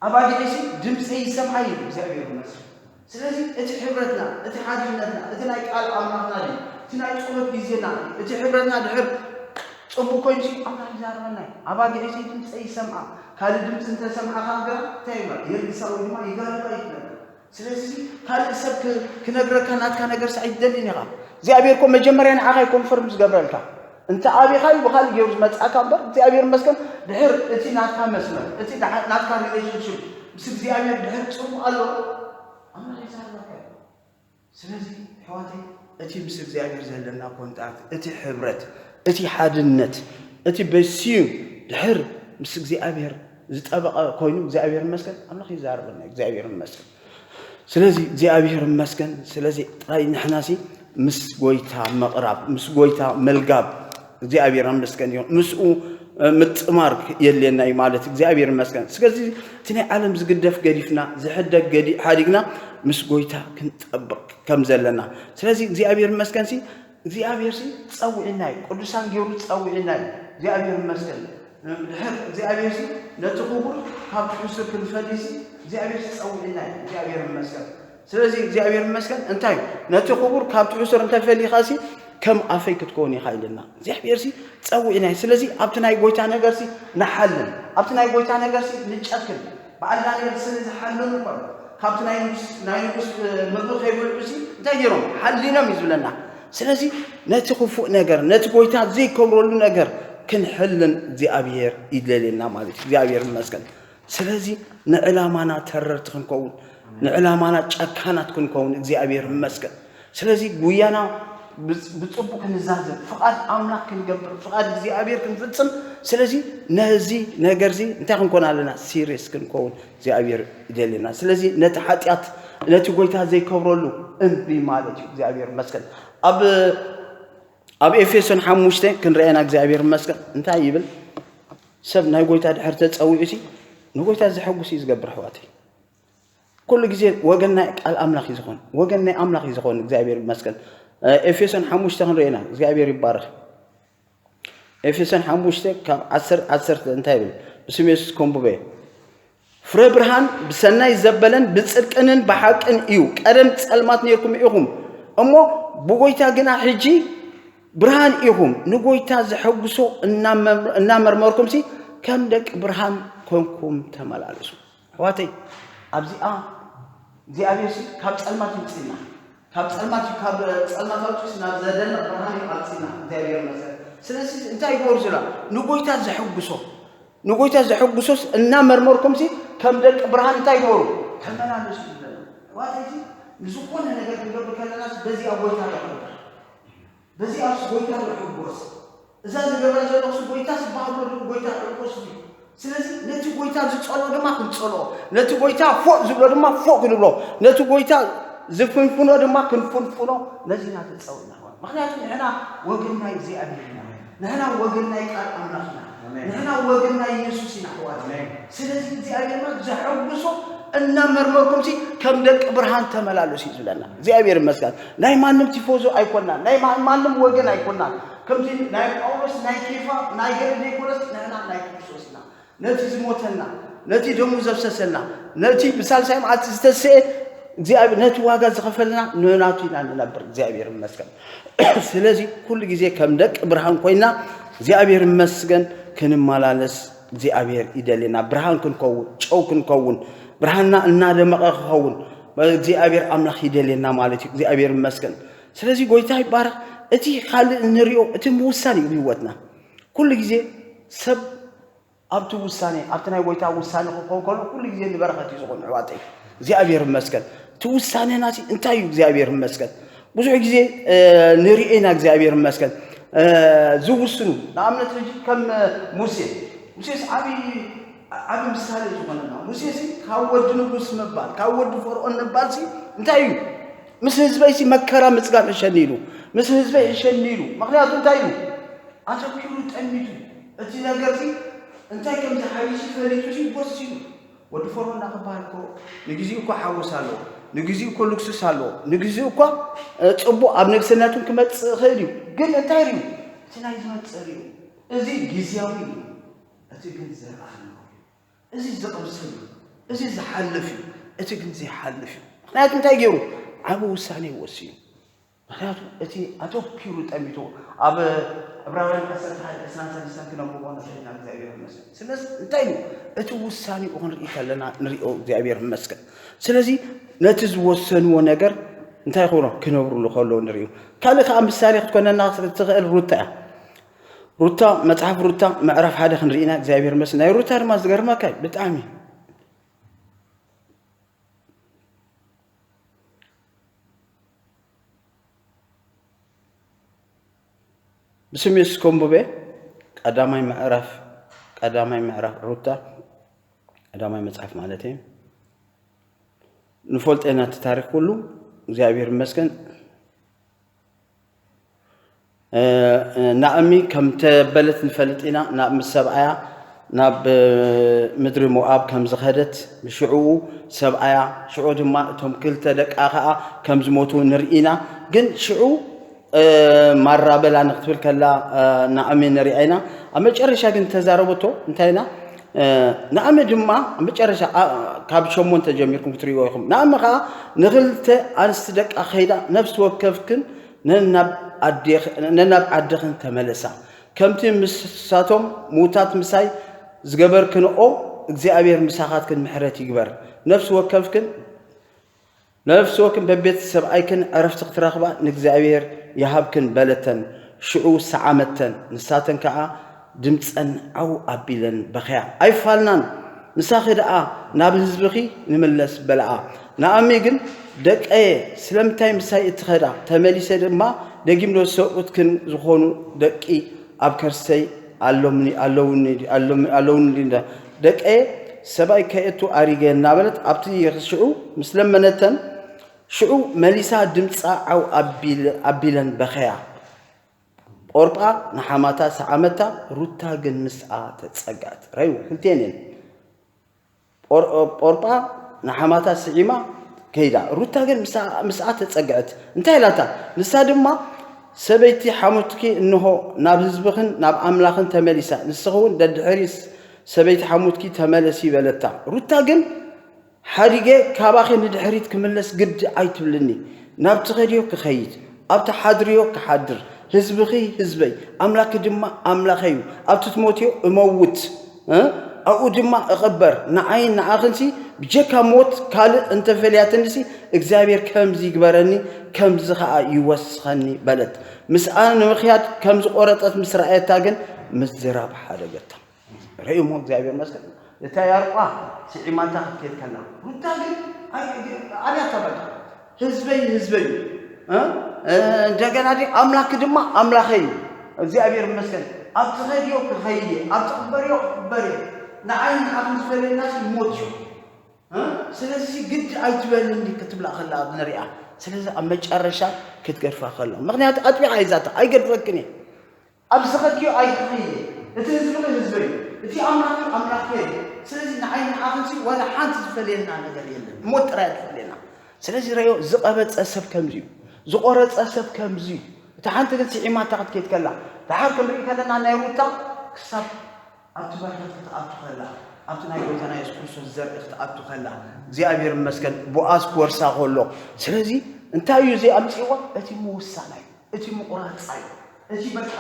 ኣባጊዕሲ ድምፀይ ይሰምዓ እዩ እግዚኣብሔር ይመስል። ስለዚ እቲ ሕብረትና፣ እቲ ሓድነትና፣ እቲ ናይ ቃል ኣምላኽና ድዩ፣ እቲ ናይ ጸሎት ግዜና፣ እቲ ሕብረትና ድሕር ጽቡቅ ኮይኑሲ ኣምላኽ ይዛረበና እዩ። ኣባጊዕሲ ድምፀይ ይሰምዓ፣ ካልእ ድምፂ እንተሰምዓ ከዓ ግራ እንታይ ይብላ? የልግሳ ወይ ድማ ይጋልባ ይብለና። ስለዚ ካልእ ሰብ ክ-፣ ክነግረካ ናትካ ነገርሲ ኣይትደልን ኢኻ። እግዚኣብሔር እኮ መጀመርያ ንዓኻ እዩ ኮንፈርም ዝገብረልካ። እንተ ኣቢኻ እዩ ብኻልእ ገይሩ ዝመጽኣካ እምበር፣ እግዚኣብሔር ይመስገን፣ ድሕር እቲ ናትካ መስመር፣ እቲ ድሓ-፣ ናትካ ሪሌሽንሽፕ ምስ እግዚኣብሔር ድሕር ጽቡቕ ኣሎ፣ ኣምላኽ ይዛረበካ እዩ። ስለዚ ኣሕዋተይ፣ እቲ ምስ እግዚኣብሔር ዘለና ኮንታክት፣ እቲ ሕብረት፣ እቲ ሓድነት፣ እቲ በሲዩ ድሕር ምስ እግዚኣብሔር ዝጠበቐ ኮይኑ፣ እግዚኣብሔር ይመስገን፣ ኣምላኽ ይዛረበና፣ እግዚኣብሔር ይመስገን። ስለዚ እግዚኣብሔር ይመስገን። ስለዚ ጥራይ ንሕናሲ ምስ ጎይታ ምቕራብ፣ ምስ ጎይታ ምልጋብ እግዚኣብሔር ይመስገን ይኹን። ምስኡ፣ እ፣ ምጥማር የድልየና እዩ ማለት እግዚኣብሔር ይመስገን። ስለዚ እቲ ናይ ዓለም ዝግደፍ ገዲፍና፣ ዝሕደግ ገዲ-፣ ሓዲግና ምስ ጎይታ ክንጠብቕ ከም ዘለና። ስለዚ እግዚኣብሔር ይመስገንሲ፣ እግዚኣብሔርሲ ጸዊዕና እዩ። ቅዱሳን ገይሩ ጸዊዕና እዩ። እግዚኣብሔር ይመስገን። ድሕር እግዚኣብሔርሲ ነቲ ክቡር ካብቲ ሕሱር ክንፈልይሲ እግዚኣብሔር ጸዊዕና እዩ። እግዚኣብሔር ይመስገን። ስለዚ እግዚኣብሔር ይመስገን። እንታይ እዩ? ነቲ ክቡር ካብቲ ሕሱር እንተፈሊኻሲ ከም ኣፈይ ክትከውን ኢኻ ኢልና። እግዚኣብሔርሲ ጸዊዕና እዩ። ስለዚ ኣብቲ ናይ ጎይታ ነገርሲ ንሓልን፣ ኣብቲ ናይ ጎይታ ነገርሲ ንጨክን። በዓል ዳንኤል ስለ ዝሓለሉ እኳ ካብቲ ናይ ንጉስ፣ ናይ ንጉስ፣ እ፣ ምግቢ ከይበልዑሲ እንታይ ገይሮም? ሓሊኖም እዩ ዝብለና። ስለዚ ነቲ ክፉእ ነገር፣ ነቲ ጎይታ ዘይከብረሉ ነገር ክንሕልን እግዚኣብሔር ይደልየና ማለት እዩ። እግዚኣብሔር ይመስገን። ስለዚ ንዕላማና ተረርቲ ክንከውን፣ ንዕላማና ጨካናት ክንከውን እግዚኣብሔር ይመስገን። ስለዚ ጉያና ብጽ-፣ ብጽቡቕ ክንዛዘም፣ ፍቓድ ኣምላኽ ክንገብር፣ ፍቓድ እግዚኣብሔር ክንፍጽም። ስለዚ ነዚ ነገርዚ እንታይ ክንኮን ኣለና? ሲሪየስ ክንከውን እግዚኣብሔር ይደልየና። ስለዚ ነቲ ሓጢኣት፣ ነቲ ጎይታ ዘይከብረሉ እምቢ ማለት እዩ። እግዚኣብሔር ይመስገን። ኣብ፣ ኣብ ኤፌሶን ሓሙሽተ ክንርአና እግዚኣብሔር ይመስገን። እንታይ ይብል? ሰብ ናይ ጎይታ ድሕር ተጸዊዑሲ ንጎይታ ዘሐጉስ እዩ ዝገብር፣ ኣሕዋተይ። ኩሉ ግዜ ወገን ናይ ቃል ኣምላኽ እዩ ዝኾን፣ ወገን ናይ ኣምላኽ እዩ ዝኾን። እግዚኣብሔር ይመስገን። እ፣ ኤፌሶን ሓሙሽተ ክንርኤና፣ እግዚኣብሔር ይባረኽ። ኤፌሶን ሓሙሽተ ካብ ዓሰርተ፣ ዓሰርተ እንታይ ይብል? ብስም የሱስ ከንብበዮ። ፍረ ብርሃን ብሰናይ ዘበለን ብጽድቅንን ብሓቅን እዩ። ቀደም ጸልማት ነርኩም ኢኹም፣ እሞ ብጎይታ ግና ሕጂ ብርሃን ኢኹም። ንጎይታ ዘሐጉሶ እናመር-፣ እናመርመርኩምሲ ከም ደቂ ብርሃን ኮንኩም ተመላለሱ። ኣሕዋተይ፣ ኣብዚኣ እግዚኣብሔርሲ ካብ ጸልማት ይውፅእና። ካብ ጸልማት እዩ፣ ካብ ጸልማት ኣውፅኡስ ናብ ዘደንቕ ብርሃን እዩ ኣውፅእና። እግዚኣብሔር ይመስገን። ስለዚ እንታይ ይገብሩ ዝላ? ንጎይታ ዘሐጉሶ፣ ንጎይታ ዘሐጉሶስ እናመርመርኩምሲ ከም ደቂ ብርሃን እንታይ ይገብሩ? ተመላለሱ ይብለና። ኣሕዋተይ፣ ንዝኾነ ነገር ክንገብር ከለናስ በዚኣ ጎይታ ንሕጎስ። በዚኣስ ጎይታ ንሕጎስ። እዛ ዝገብራ ዘለኹስ ጎይታ ዝበሃል ወዲ ጎይታ ንሕጎስ እዩ። ስለዚ ነቲ ጎይታ ዝጸልኦ ድማ ክንጸልኦ፣ ነቲ ጎይታ ፎእ ዝብሎ ድማ ፎእ ክንብሎ፣ ነቲ ጎይታ ዝፍንፍኖ ድማ ክንፍንፍኖ፣ ነዚ ኢና ተጸዊዕና። ምኽንያቱ ንሕና ወገን ናይ እግዚኣብሔር ኢና። ንሕና ወገን ናይ ቃል ኣምላኽ ኢና። ኣሜን። ንሕና ወገን ናይ ኢየሱስ ኢና፣ ኣሕዋት። ኣሜን። ስለዚ እግዚኣብሔር ማለት ዘሐጉሶ እናመርመርኩም ሲ ከም ደቂ ብርሃን ተመላለሱ እዩ ዝብለና። እግዚኣብሔር ይመስገን። ናይ ማንም ቲፎዞ ኣይኮናን፣ ናይ ማ-፣ ማንም ወገን ኣይኮናን። ከምቲ ናይ ጳውሎስ ናይ ኬፋ ናይ ገለ ዘይኮነስ ንሕና ናይ ክርስቶስ ኢና። ነቲ ዝሞተልና፣ ነቲ ደሙ ዘፍሰሰልና፣ ነቲ ብሳልሳይ መዓልቲ ዝተስኤ እግዚኣብሔር፣ ነቲ ዋጋ ዝኸፈልና ንናቱ ኢና ንነብር። እግዚኣብሔር ይመስገን። ስለዚ ኩሉ ግዜ ከም ደቂ ብርሃን ኮይና እግዚኣብሔር ይመስገን ክንመላለስ እግዚኣብሔር ይደልየና። ብርሃን ክንከውን፣ ጨው ክንከውን፣ ብርሃንና እናደመቐ ክኸውን እግዚኣብሔር ኣምላኽ ይደልየና ማለት እዩ። እግዚኣብሔር ይመስገን። ስለዚ ጎይታ ይባረኽ። እቲ ካልእ እንሪኦ እቲ ምውሳን እዩ ህይወትና። ኩሉ ግዜ ሰብ ኣብቲ ውሳኔ፣ ኣብቲ ናይ ጎይታ ውሳኔ ክኸውን ከሎ ኩሉ ግዜ ንበረኸት እዩ ዝኾን፣ ኣሕዋተይ። እግዚኣብሔር ይመስገን። እቲ ውሳኔና ሲ እንታይ እዩ? እግዚኣብሔር ይመስገን። ብዙሕ ግዜ፣ እ፣ ንርእዮ ኢና፣ እግዚኣብሔር ይመስገን፣ እ፣ ዝውስኑ። ንኣብነት ሕጂ ከም ሙሴ፣ ሙሴስ ዓቢ፣ ዓቢ ምሳሌ ዝኾነና። ሙሴ ሲ ካብ ወዲ ንጉስ ምባል፣ ካብ ወዲ ፈርዖን ምባል ሲ እንታይ እዩ? ምስ ህዝበይ ሲ መከራ ምጽጋብ ሕሸኒ ኢሉ፣ ምስ ህዝበይ ሕሸኒ ኢሉ። ምኽንያቱ እንታይ እዩ? ኣተኲሩ ጠሚቱ። እቲ ነገር ሲ እንታይ ከም ዝሓይሽ ፈሊጡ ሲ ወሲኑ። ወዲ ፈርዖን እናኽበሃል እኮ ንግዜኡ እኮ ሓጎስ ኣለዎ፣ ንግዜኡ እኮ ልክሱስ ኣለዎ፣ ንግዜኡ እኮ፣ እ፣ ጽቡቕ ኣብ ንግስነቱን ክመጽእ ይኽእል እዩ። ግን እንታይ ርዩ? እቲ ናይ ዝመጽእ ርዩ። እዚ ግዜያዊ እዩ፣ እቲ ግን ዘለኣለማዊ እዩ። እዚ ዝቕምስል እዩ፣ እዚ ዝሓልፍ እዩ፣ እቲ ግን ዘይሓልፍ እዩ። ምኽንያቱ እንታይ ገይሩ? ዓቢ ውሳኔ ወሲኑ። ምኽንያቱ እቲ ኣተኲሩ ጠሚቱ ኣብ ዕብራውያን ዓሰርተ ሓደ ዕስራን ሰለስተን ክነንብቦ ንኽእል ኢና። እግዚኣብሔር ይመስገን። ስለዚ እንታይ እዩ? እቲ ውሳኔኡ ክንርኢ ከለና ንሪኦ። እግዚኣብሔር ይመስገን። ስለዚ ነቲ ዝወሰንዎ ነገር እንታይ ክብሎ? ክነብሩሉ ከለዉ ንሪኦ። ካልእ ከዓ ምሳሌ ክትኮነና ትኽእል ሩታ እያ። ሩታ፣ መጽሓፍ ሩታ ምዕራፍ ሓደ ክንርኢ ኢና። እግዚኣብሔር ይመስገን። ናይ ሩታ ድማ ዝገርመካ እዩ ብጣዕሚ። ብስም የሱስ ከንብበ። ቀዳማይ ምዕራፍ፣ ቀዳማይ ምዕራፍ ሩታ፣ ቀዳማይ መጽሓፍ ማለት እዩ። ንፈልጦ ኢና እቲ ታሪኽ ኩሉ። እግዚኣብሔር ይመስገን። እ፣ ናኦሚ ከም ተበለት ንፈልጥ ኢና። ናብ ምስ ሰብኣያ ናብ፣ እ፣ ምድሪ ሞኣብ ከም ዝኸደት ብሽዕኡ ሰብኣያ፣ ሽዑ ድማ እቶም ክልተ ደቃ ኸኣ ከም ዝሞቱ ንርኢ ኢና። ግን ሽዑ፣ እ፣ ማራ በላ ንክትብል ከላ፣ እ፣ ናኦሚ ንሪኣ ኢና። ኣብ መጨረሻ ግን ተዛረበቶ እንታይ ኢና? እ፣ ናኦሚ ድማ ኣብ መጨረሻ፣ ኣ፣ ካብ ሸሞንተ ጀሚርኩም ክትርእይዎ ኢኹም። ናኦሚ ኸኣ ንኽልተ ኣንስቲ ደቃ ከይዳ ነፍሲ ወከፍክን ነናብ ኣዴኽ-፣ ነናብ ዓድኽን ተመለሳ። ከምቲ ምስሳቶም ምዉታት ምሳይ ዝገበርክንኦ እግዚኣብሔር ምሳኻትክን ምሕረት ይግበር። ነፍሲ ወከፍክን፣ ነፍሲ ወከፍክን በቤት ሰብኣይክን ዕረፍቲ ክትረኽባ ንእግዚኣብሔር ይሃብክን በለተን። ሽዑ ሰዓመተን። ንሳተን ከኣ ድምፀን ዓው ኣቢለን በኸያ። ኣይፋልናን፣ ምሳኺ ደኣ ናብ ህዝብኺ ንምለስ በልኣ። ናኦሚ ግን፣ ደቀየ፣ ስለምንታይ ምሳይ እትኸዳ? ተመሊሰ ድማ ደጊም ዶ ሰብኡትክን ዝኾኑ ደቂ ኣብ ከርሰይ ኣሎምኒ፣ ኣለውኒ፣ ኣሎም-፣ ኣለውኒ እንዳ-፣ ደቀየ፣ ሰብኣይ ከየቱ ኣሪገ እናበለት ኣብቲ ሽዑ ምስ ለመነተን፣ ሽዑ መሊሳ ድምፃ ዓው ኣቢለ-፣ ኣቢለን በኸያ። ኦርጳ ንሓማታ ሰዓመታ፣ ሩታ ግን ምስኣ ተጸግዐት። ራእዩ ክልቴን እየን። ኦር-፣ ኦርጳ ንሓማታ ስዒማ ከይዳ፣ ሩታ ግን ምስኣ፣ ምስኣ ተጸግዐት። እንታይ ኢላታ? ንሳ ድማ፣ ሰበይቲ ሓሙትኪ እንሆ ናብ ህዝብኽን ናብ ኣምላኽን ተመሊሳ፣ ንስኺ እውን ደድሕሪ ሰበይቲ ሓሙትኪ ተመለሲ በለታ። ሩታ ግን ሓዲገ ካባኺ ንድሕሪት ክምለስ ግዲ ኣይትብልኒ። ናብ ትኸድዮ ክኸይድ፣ ኣብ ትሓድርዮ ክሓድር፣ ህዝብኺ ህዝበይ፣ ኣምላኪ ድማ ኣምላኸይ እዩ። ኣብቲ ትሞትዮ እመውት፣ እ? ኣብኡ ድማ እቕበር። ንዓይን ንዓኽንሲ ብጀካ ሞት ካልእ እንተፈልያትንሲ እግዚኣብሔር ከምዚ ይግበረኒ፣ ከምዚ ኸኣ ይወስኸኒ በለት። ምስኣ ንምኽያድ ከም ዝቖረጸት ምስ ረኣየታ ግን ምዝራብ ሓደገታ። ርእዩሞ እግዚኣብሔር መስገን። እታ ያርቋ ስዒማታ ክትከድ ከላ፣ ሩታ ግን ኣይ-፣ ኣብያታ በቃ። ህዝበይ ህዝበይ እዩ። እ? እ፣ እንደገና ዲ ኣምላክ ድማ ኣምላኸይ እዩ። እግዚኣብሔር ይመስገን። ኣብ ትኸድዮ ክኸይድ እየ፣ ኣብ ትቕበርዮ ክቕበር እየ። ንዓይ ንዓኹም ዝፈለየና ሲ ሞት እዩ። እ? ስለዚ ግዲ ኣይትበልኒ ክትብላ ከላ ንሪኣ። ስለዚ ኣብ መጨረሻ ክትገድፋ ከሎ፣ ምኽንያቱ ኣጥቢቓ እዩ ዛታ፣ ኣይገድፈክን እየ። ኣብ ዝኸድክዮ ኣይትኸይድ። እቲ ህዝቢ ግን ህዝበይ እዩ። እቲ ኣምላኽ ግን ኣምላኽከይ እዩ። ስለዚ ንዓይ ንዓኽንሲ ዋላ ሓንቲ ዝፈልየና ነገር የለን። ሞት ጥራይ ዝፈልየና። ስለዚ ረዮ ዝቐበጸ ሰብ ከምዚ እዩ። ዝቆረጸ ሰብ ከምዚ እዩ። እቲ ሓንቲ ግን ስዒማታ ክትከይድ ከላ። ደሓር ክንርኢ ከለና ናይ ሩታ ክሳብ ኣብቲ በረኸት ክትኣቱ ከላ፣ ኣብቲ ናይ ጎይታና የሱስ ክርስቶስ ዘርኢ ክትኣቱ ከላ፣ እግዚኣብሔር ይመስገን፣ ቦኣዝ ክወርሳ ከሎ። ስለዚ እንታይ እዩ እዚ ኣምጺእዋ? እቲ ምውሳና እዩ። እቲ ምቑራጻ እዩ። እቲ በቃ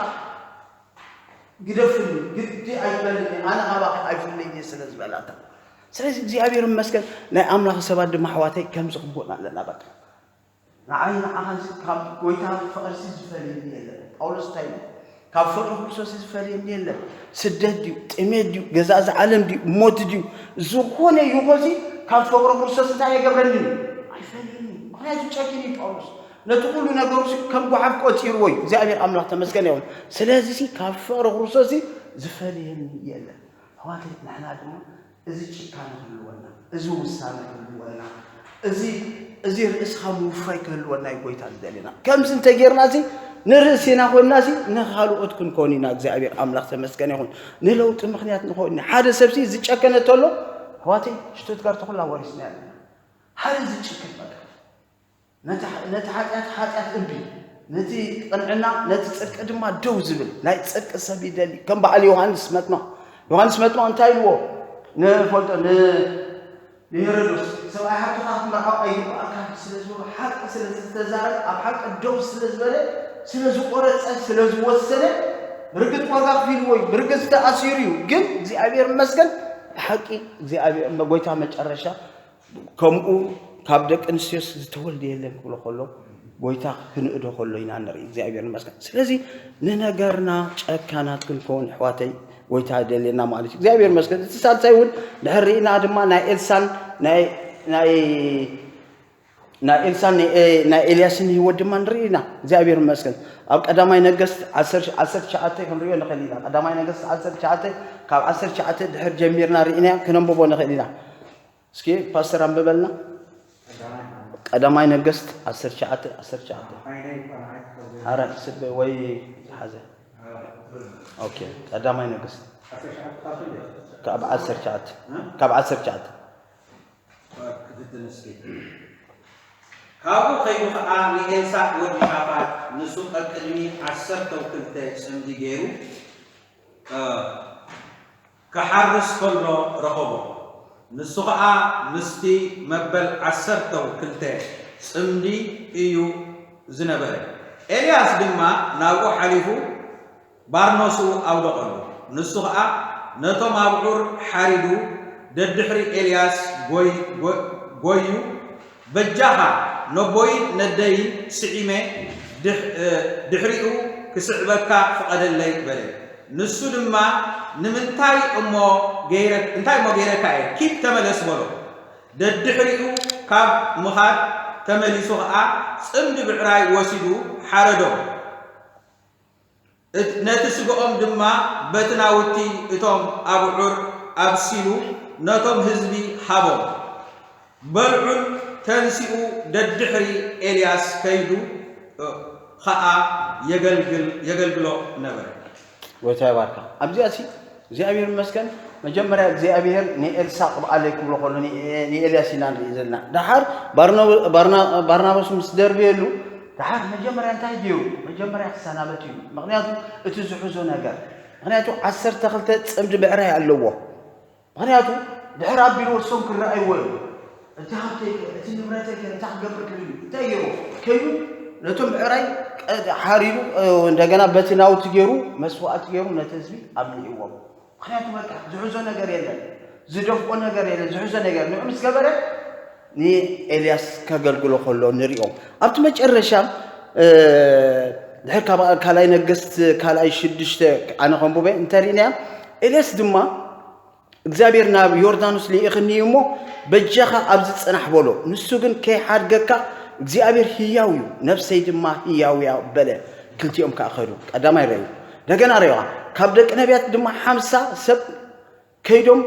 ግደፍኒ፣ ግዲ ኣይትበልኒ፣ ኣነ ካባኺ ኣይፍለይን እየ ስለ ዝበላታ። ስለዚ እግዚኣብሔር ይመስገን፣ ናይ ኣምላኽ ሰባት ድማ ኣሕዋተይ ከምዚ ክብሉና ኣለና። በቃ ንዓይ ንዓኻንሲ ካብ ጎይታ ፍቕርሲ ዝፈልየኒ የለን። ጳውሎስ እንታይ ኢሉ? ካብ ፍቕሪ ክርስቶስ ዝፈልየኒ የለን። ስደት ድዩ፣ ጥሜት ድዩ፣ ገዛእ ዓለም ድዩ፣ ሞት ድዩ፣ ዝኾነ ይኹንሲ ካብ ፍቕሪ ክርስቶስ እንታይ የገብረኒ? ኣይፈልየኒ። ምኽንያቱ ጨኪኑ እዩ ጳውሎስ። ነቲ ኩሉ ነገሩ ከም ጓሓፍ ቆጺርዎ እዩ። እግዚኣብሔር ኣምላኽ ተመስገን ይኹን። ስለዚ ሲ ካብ ፍቕሪ ክርስቶስ ሲ ዝፈልየኒ የለን። ኣሕዋተይ ንሕና ድማ እዚ ጭካነ ክህልወና፣ እዚ ውሳነ ክህልወና፣ እዚ፣ እዚ ርእስኻ ምውፋይ ክህልወና እዩ ጎይታ ዝደልየና። ከምዚ እንተጌርና ሲ ንርእስና ኮይንና ሲ ንኻልኦት ክንኮን ኢና። እግዚኣብሔር ኣምላኽ ተመስገን ይኹን። ንለውጢ ምኽንያት ንኸውን ኢና። ሓደ ሰብ ሲ ዝጨከነ ተሎ ኣሕዋተይ ሽቶትጋርት ኩላ ወሪስና ኣለና። ሓደ ዝጭክን በቃ ነቲ ሓ-፣ ነቲ ሓጢኣት ሓጢኣት እምቢ፣ ነቲ ቅንዕና፣ ነቲ ጽድቂ ድማ ደው ዝብል ናይ ጽድቂ ሰብ ይደሊ። ከም በዓል ዮሃንስ መጥምቕ፣ ዮሃንስ መጥምቕ እንታይ ኢልዎ ንፈልጦ ን-፣ ንሄሮዶስ? "ሰብኣይ ሓብትኻ ክትመርዖ ኣይግብኣካን" ስለ ዝበሎ፣ ሓቂ ስለ ዝተዛረበ፣ ኣብ ሓቂ ደው ስለ ዝበለ፣ ስለ ዝቆረጸ፣ ስለ ዝወሰነ፣ ብርግጽ ዋጋ ከፊልዎ እዩ፣ ብርግጽ ተኣሲሩ እዩ። ግን እግዚኣብሔር ይመስገን ብሓቂ እግዚኣብሔር፣ ጎይታ መጨረሻ ከምኡ ካብ ደቂ ኣንስትዮስ ዝተወልደ የለን ክብሎ ከሎ፣ ጎይታ ክንእዶ ከሎ ኢና ንርኢ። እግዚኣብሔር ይመስገን። ስለዚ ንነገርና ጨካናት ክንከውን ኣሕዋተይ ጎይታ ይደልየና ማለት እዩ። እግዚኣብሔር ይመስገን። እቲ ሳልሳይ እውን ድሕር ርኢና ድማ ናይ ኤልሳን ናይ፣ ናይ፣ ናይ ኤልሳን ናይ፣ ናይ ኤልያስን ህይወት ድማ ንርኢ ኢና። እግዚኣብሔር ይመስገን። ኣብ ቀዳማይ ነገስት ዓሰርተ፣ ዓሰርተ ትሽዓተ ክንሪኦ ንኽእል ኢና። ቀዳማይ ነገስት ዓሰርተ ትሽዓተ፣ ካብ ዓሰርተ ትሽዓተ ድሕር ጀሚርና ርኢና ክነንብቦ ንኽእል ኢና። እስኪ ፓስተር ኣንብበልና። ቀዳማይ ነገስት ዓሰርተ ትሽዓተ፣ ዓሰርተ ትሽዓተ። ሓረ ስበ ወይ ሓዘ። ኦኬ፣ ቀዳማይ ነገስት ካብ ዓሰርተ ትሽዓተ፣ ካብ ዓሰርተ ትሽዓተ። ካብኡ ከይዱ ኸዓ ንኤልሳዕ ወዲ ሻፋጥ፣ ንሱ ቀቅድሚ ዓሰርተው ክልተ ጽምዲ ገይሩ፣ እ፣ ክሓርስ ከሎ ረኸቦ። ንሱ ኸዓ ምስቲ መበል ዓሰርተው ክልተ ጽምዲ እዩ ዝነበረ። ኤልያስ ድማ ናብኡ ሓሊፉ ባርኖስኡ ኣውደቐሉ። ንሱ ኸዓ ነቶም ኣብዑር ሓሪዱ ደድሕሪ ኤልያስ ጎይ-፣ ጎ-፣ ጎዩ፣ "በጃኻ ነቦይን ነደይን ስዒመ ድሕ-፣ እ፣ ድሕሪኡ ክስዕበካ ፍቐደለይ" በለ። ንሱ ድማ፣ "ንምንታይ እሞ ገይረ-፣ እንታይ እሞ ገይረካ እየ? ኪድ ተመለስ" በሎ። ደድሕሪኡ ካብ ምኻድ ተመሊሱ ኸዓ ጽምዲ ብዕራይ ወሲዱ ሓረዶም። እት-፣ ነቲ ስግኦም ድማ በቲ ናውቲ እቶም ኣብዑር ኣብሲሉ ነቶም ህዝቢ ሃቦም። በልዑን ተንሲኡ ደድሕሪ ኤልያስ ከይዱ፣ እ፣ ኸኣ የገልግል-፣ የገልግሎ ነበረ። ጎይታ ይባርካ። ኣብዚኣ ሲ እግዚኣብሔር ይመስገን። መጀመርያ እግዚኣብሔር ንኤልሳ ቅብኣለይ ክብሎ ከሎ፣ ን-፣ ንኤልያስ ኢና ንርኢ ዘለና። ደሓር ባርኖ-፣ ባርና-፣ ባርናባስ ምስ ደርበየሉ፣ ደሓር መጀመርያ እንታይ ገይሩ? መጀመርያ ክሰናበት እዩ። ምኽንያቱ እቲ ዝሕዞ ነገር፣ ምኽንያቱ ዓሰርተ ክልተ ጽምዲ ብዕራይ ኣለዎ። ምኽንያቱ ድሕር ኣቢሉ ወሶም ክረኣይዎ እዩ። እቲ ሃብተይ ከ፣ እቲ ንብረተይ ከ፣ እንታይ ክገብር ክብል እዩ? እንታይ ገይሩ? ከይዱ ነቶም ብዕራይ ቀ-፣ ሓሪዱ፣ እ፣ እንደገና በቲ ናውቲ ገይሩ፣ መስዋእቲ ገይሩ ነቲ ህዝቢ ኣብሊዕዎም። ምኽንያቱ በቃ ዝሕዞ ነገር የለን፣ ዝደፍኦ ነገር የለን፣ ዝሕዞ ነገር ንዑ ምስ ገበረ ንኤልያስ ከገልግሎ ከሎ ንሪኦ። ኣብቲ መጨረሻ፣ እ፣ ድሕር ካብ ካልኣይ ነገስት ካልኣይ ሽዱሽተ ኣነ ከንብበ እንተሪእናያ፣ ኤልያስ ድማ እግዚኣብሔር ናብ ዮርዳኖስ ልኢኽኒ እዩ እሞ በጃኻ ኣብዚ ጽናሕ በሎ። ንሱ ግን ከይሓድገካ እግዚኣብሔር ህያው እዩ፣ ነፍሰይ ድማ ህያው እያ በለ። ክልቲኦም ከኣ ከዱ። ቀዳማይ ረእዩ። እንደገና ረእዩኻ። ካብ ደቂ ነቢያት ድማ ሓምሳ ሰብ ከይዶም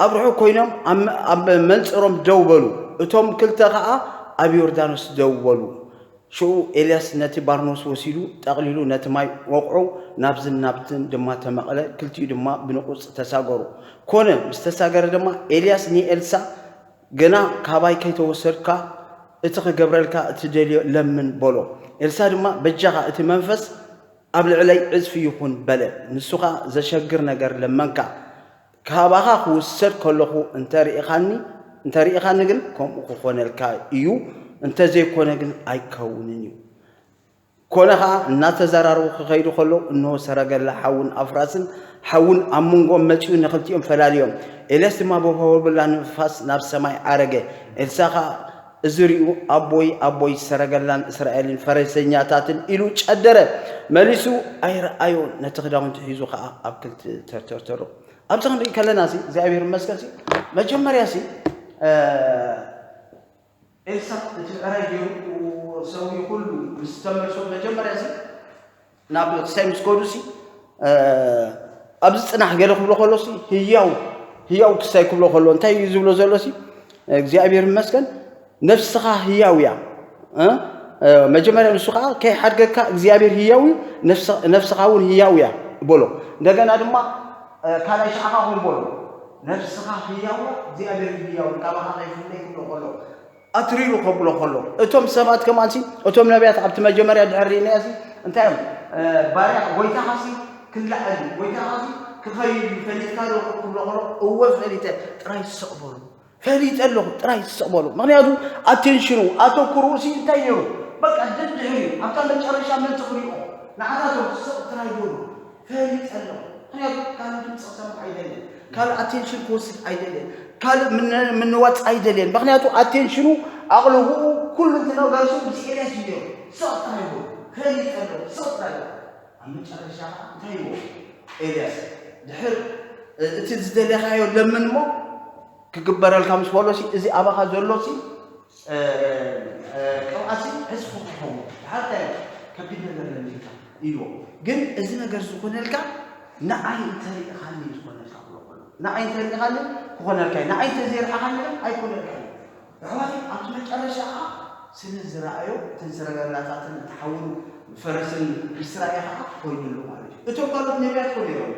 ኣብ ርሑቕ ኮይኖም ኣብ፣ ኣብ መንጽሮም ደው በሉ። እቶም ክልተ ከኣ ኣብ ዮርዳኖስ ደው በሉ። ሽዑ ኤልያስ ነቲ ባርኖስ ወሲዱ ጠቕሊሉ ነቲ ማይ ወቕዑ፣ ናብዝን ናብትን ድማ ተመቕለ፣ ክልቲኡ ድማ ብንቑጽ ተሳገሩ። ኮነ፣ ምስ ተሳገረ ድማ ኤልያስ ንኤልሳ፣ "ገና ካባይ ከይተወሰድካ እቲ ክገብረልካ እትደልዮ ለምን" በሎ። ኤልሳ ድማ፣ "በጃኻ እቲ መንፈስ ኣብ ልዕለይ ዕጽፊ ይኹን" በለ። ንሱ ኸኣ፣ "ዘሸግር ነገር ለመንካ፣ ካባኻ ክውሰድ ከለኹ እንተ ርኢኻኒ፣ እንተ ርኢኻኒ ግን ከምኡ ክኾነልካ እዩ፣ እንተ ዘይኮነ ግን ኣይከውንን እዩ።" ኮነ ኸኣ፣ እናተዘራረቡ ክኸይዱ ከለዉ፣ እንሆ፣ ሰረገላ ሓውን ኣፍራስን ሓውን ኣብ መንጎኦም መጺኡ፣ ንኽልቲኦም ፈላልዮም። ኤልያስ ድማ ብወሃቦ ንፋስ ናብ ሰማይ ዓረገ። ኤልሳ ኸኣ እዚ ሪኡ፣ "ኣቦይ፣ ኣቦይ፣ ሰረገላን እስራኤልን ፈረሰኛታትን" ኢሉ ጨደረ። መሊሱ ኣይረኣዮን፣ ነቲ ክዳውንቱ ሒዙ ኸኣ ኣብ ክልተ ተርተርተሮ። ኣብዚ ክንርኢ ከለና ሲ፣ እግዚኣብሔር ይመስገን ሲ፣ መጀመርያ ሲ፣ እ፣ ኤልሳ እቲ ብዕራይ ገይሩ ሰብኡ ኩሉ ምስ ተመልሶ፣ መጀመርያ ሲ፣ ናብ ክሳይ ምስ ከዱ ሲ፣ እ፣ ኣብዚ ጽናሕ ገለ ክብሎ ከሎ ሲ፣ ህያው፣ ህያው ክሳይ ክብሎ ከሎ፣ እንታይ እዩ ዝብሎ ዘሎ ሲ? እግዚኣብሔር ይመስገን፣ ነፍስኻ ህያው እያ። እ? እ፣ መጀመርያ ንሱ ኸዓ፣ "ከይሓድገካ እግዚኣብሔር ህያው እዩ፣ ነፍስ-፣ ነፍስኻ እውን ህያው እያ" በሎ። እንደገና ድማ፣ እ፣ ካልኣይ ሻዕኻ ኹን በሎ። "ነፍስኻ ህያው እያ፣ እግዚኣብሔር ህያው እዩ፣ ካባኻ ከይፍለይ" ክብሎ ከሎ፣ ኣትሪሩ ከብሎ ከሎ፣ እቶም ሰባት ከማንሲ፣ እቶም ነቢያት ኣብቲ መጀመርያ ድሕር ርኢናዮ ሲ፣ እንታይ እዮም? እ፣ "ባርያ ጎይታኻ ሲ ክላዓል እዩ፣ ጎይታኻ ሲ ክኸይድ እዩ፣ ፈሊጥካ ዶ?" ክብሎ ከሎ፣ "እወ ፈሊጠ፣ ጥራይ ስቕ በሉ፣ ፈሊጠ ኣለኹ፣ ጥራይ ስቕ በሉ።" ምኽንያቱ ኣቴንሽኑ፣ ኣተኩርኡ ሲ እንታይ ነይሩ? በቃ ደድሕር እዩ፣ ኣብታ መጨረሻ መን ትኽሪኦ? ንዓታቶም ስቕ ጥራይ በሉ። ፈሊጠ ኣለኹ። ምኽንያቱ ካልእ ድምፂ ክሰምዕ ኣይደልን። ካልእ ኣቴንሽን ክወስድ ኣይደልን። ካልእ ምነ-፣ ምንዋፅ ኣይደልን። ምኽንያቱ ኣቴንሽኑ፣ ኣቕልቦኡ፣ ኩሉ እቲ ነገሩ ምስ ኤልያስ እዩ ነይሩ። ስቕ ጥራይ በሉ። ፈሊጠ ኣለኹ። ስቕ ጥራይ በሉ። ኣብ መጨረሻ ከዓ እንታይ ይብሎ? ኤልያስ፣ ድሕር እቲ ዝደለኻዮ ለምን እሞ ክግበረልካ ምስ በሎ ሲ፣ እዚ ኣባኻ ዘሎ ሲ፣ እ፣ እ፣ ቅብኣት ሲ ዕጽፉ ክኸውን። ድሓር እንታይ እዩ? ከቢድ ነገር ለሚንካ ኢልዎ። ግን እዚ ነገር ዝኾነልካ ንዓይ እንተሪኢኻኒ ዝኾነልካ ክብሎ ከሎ፣ ንዓይ እንተሪኢኻኒ ክኾነልካ እዩ፣ ንዓይ እንተዘይረኣኻኒ ግን ኣይኮነልካ እዩ። ኣሕዋተይ፣ ኣብቲ መጨረሻ ከዓ ስለ ዝረኣዮ፣ እተን ሰረገላታትን እቲ ሓውን ፈረስን ምስ ረኣየ ከዓ ኮይኑ ኣሎ ማለት እዩ። እቶም ካልኦት ነቢያት ኮ ነይሮም።